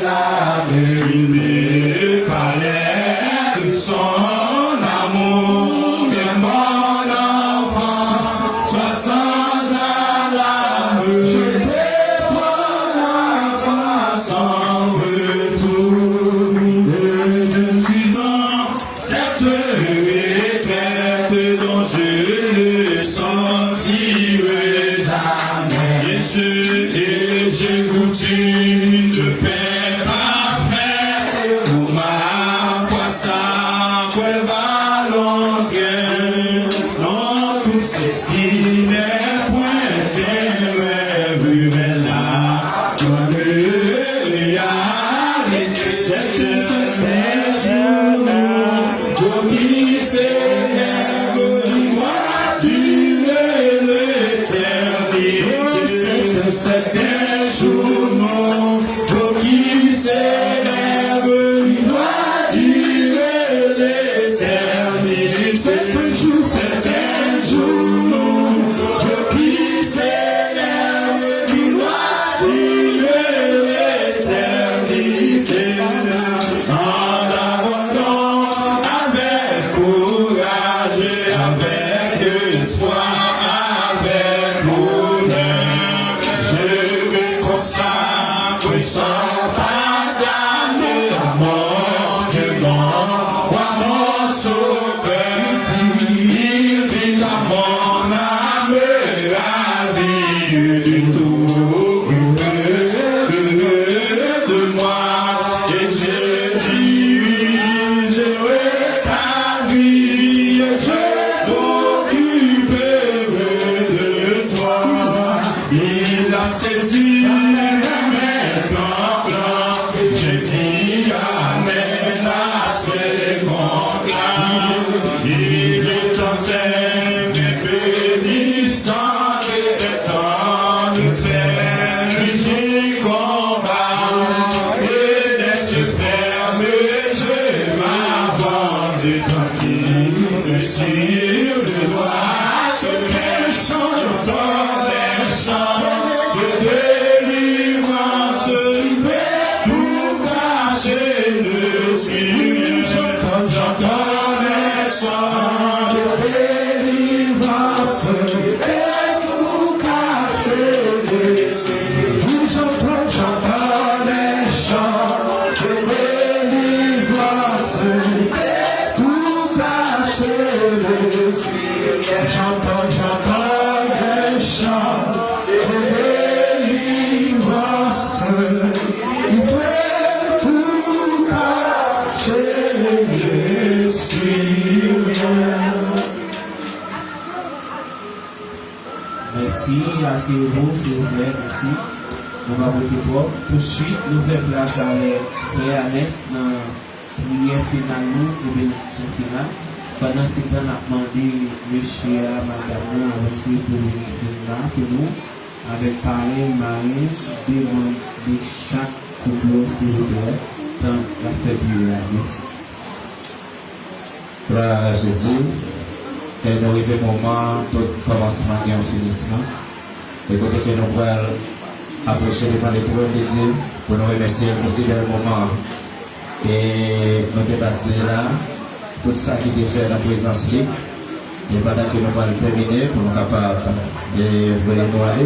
la, il me parlait de son amour, mon enfant, sois sans alarme, je te prends à toi sans retour. Et je suis dans cette retraite dont je ne sortirai jamais. Et je, et je goûte une paix parfaite où ma foi s'abreuve à l'entrain. Non, tout ceci n'est point un rêve, mais la grande réalité. Cette, c'est un jour nouveau qui s'élève, qui doit durer l'éternité. C'est, c'est un jour nouveau qui s'élève, qui doit durer l'éternité. C'est un jour, c'est Espoir avec bonheur, je me consacre sans pardonner à mon Dieu, mon roi, mon sauveur. Il dit à mon âme, ravie de tout, de moi, et je dirigerai ta vie, et je m'occuperai de toi. Il a saisi mes mains tremblantes. Je dis amen à ses conclames. Il est en train de bénir sans défaite en enfer du combat. Et laisse fermer, je m'avance tranquille sur le droit. C'est un chant, j'entends un chant de délivrance qui peut tout cacher de suite. J'entends, j'entends un chant de délivrance qui peut tout cacher de suite. Oui, j'entends, j'entends un chant de délivrance qui peut tout cacher de suite. J'entends, j'entends un chant de délivrance. Il peut tout arracher, je suis bien. Mèsi, aseyez-vous, silvouplè, mèsi. Nou pa rete twòp. Tousuit, nou fè plas avèk frè Anès nan priyè final nou e benediksyon final. Pandansetan, n ap mande mesye a, madanm nan, avanse pou vin la pou nou, avèk parenn, marenn, de manm de chak koup yo, silvouplè, tan y ap fè priyè a. Mèsi. Glwa a Jezi. E nou rive moman tout kòmansman gen yon finisman. E kote ke nou pral apwoche devan letwòn de Dye pou nou remèsye l pou si bèl moman e nou te pase la, tout sa ki te fè nan prezans li. E pandan ke nou pral tèmine pou nou kapab e voye nou ale,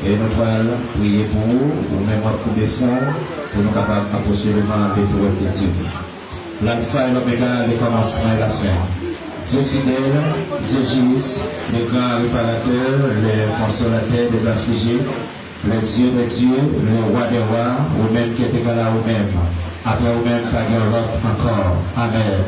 e nou pral priye pou ou, ou menm w ap koube fwon w pou nou kapab apwoche devan letwòn de Dye. L'alpha et l'oméga, le commencement et la fin. Dieu fidèle, Dieu juste, le grand réparateur, le consolateur des affligés, le Dieu des dieux, le roi des rois, ou menm ki te ka la ou menm. Apre ou menm, pa gen lòt ankò. Amèn.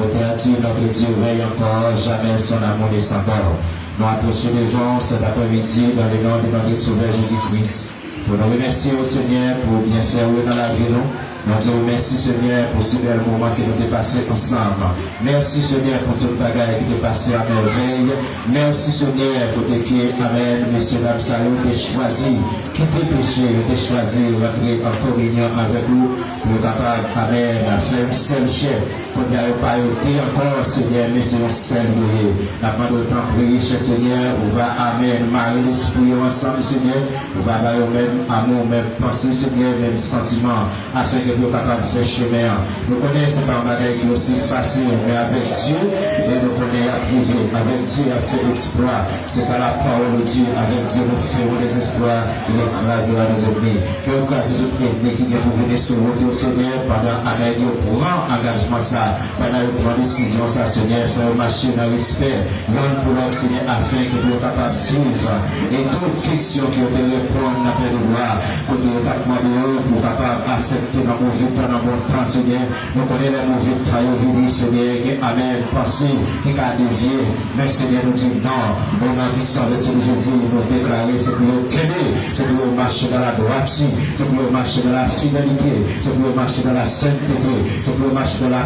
Otè a di, notre Dieu règne encore, jamais son amour ne s'endort. Nou apwoche devan w sèt aprèmidi dans le nom de notre Sauveur Jésus-Christ. Pou nou remèsye w, Senyè, pou byenfè w yo nan lavi nou. Nou di w mèsi, Senyè, pou si bèl moman ke nou te pase ansanm. Mèsi, Senyè, pou tout bagay ki te pase an mèvèy. Mèsi, Senyè, kote ke, amèn, mesye dam sa yo te chwazi kite peche, yo te chwazi rantre an kominyon avèk ou, pou yo kapab, amèn, fè yon sèl chè. Kounye a yo pa yo de ankò, Senyè, men se yon sèl yo ye. N ap mande w, tanpri, chè Senyè, ou va, amèn, mare lespri yo ansanm, Senyè, ou va ba yo menm amou, menm panse, Senyè, menm santiman, afenke pou yo kapab fè chemen an. Nou konnen se pa yon bagay ki osi fasil, men avèk Dye, e nou konnen y ap rive. Avèk Dye, y ap fè eksplwa. C'est ça la parole de Dieu. Avec Dieu, nous ferons des exploits. Il écrasera nos ennemis. Ke w kraze tout ènmi ki gen pou vini sou wout yo, Senyè, pandan, amèn, yo pran angajman sa, pandan yo pran desizyon sa, Senyè, fè yo mache nan respè, yonn pou lòt, Senyè, afenke pou yo kapab swiv. E tout kesyon ke yo te reponn nan plen de glwa, kote yo t ap mande yo pou kapab aksepte nan move tan, nan bon tan, Senyè, nou konnen lè move tan yo vini, Senyè, gen, amèn, panse ki ka devye. Men, Senyè, nou di non. O non di san vèse de Jezi, nou deklare se pou yo kenbe, se pou yo mache dans la droiture, se pou yo mache dans la fidélité, se pou yo mache dans la sainteté, se pou yo mache dans la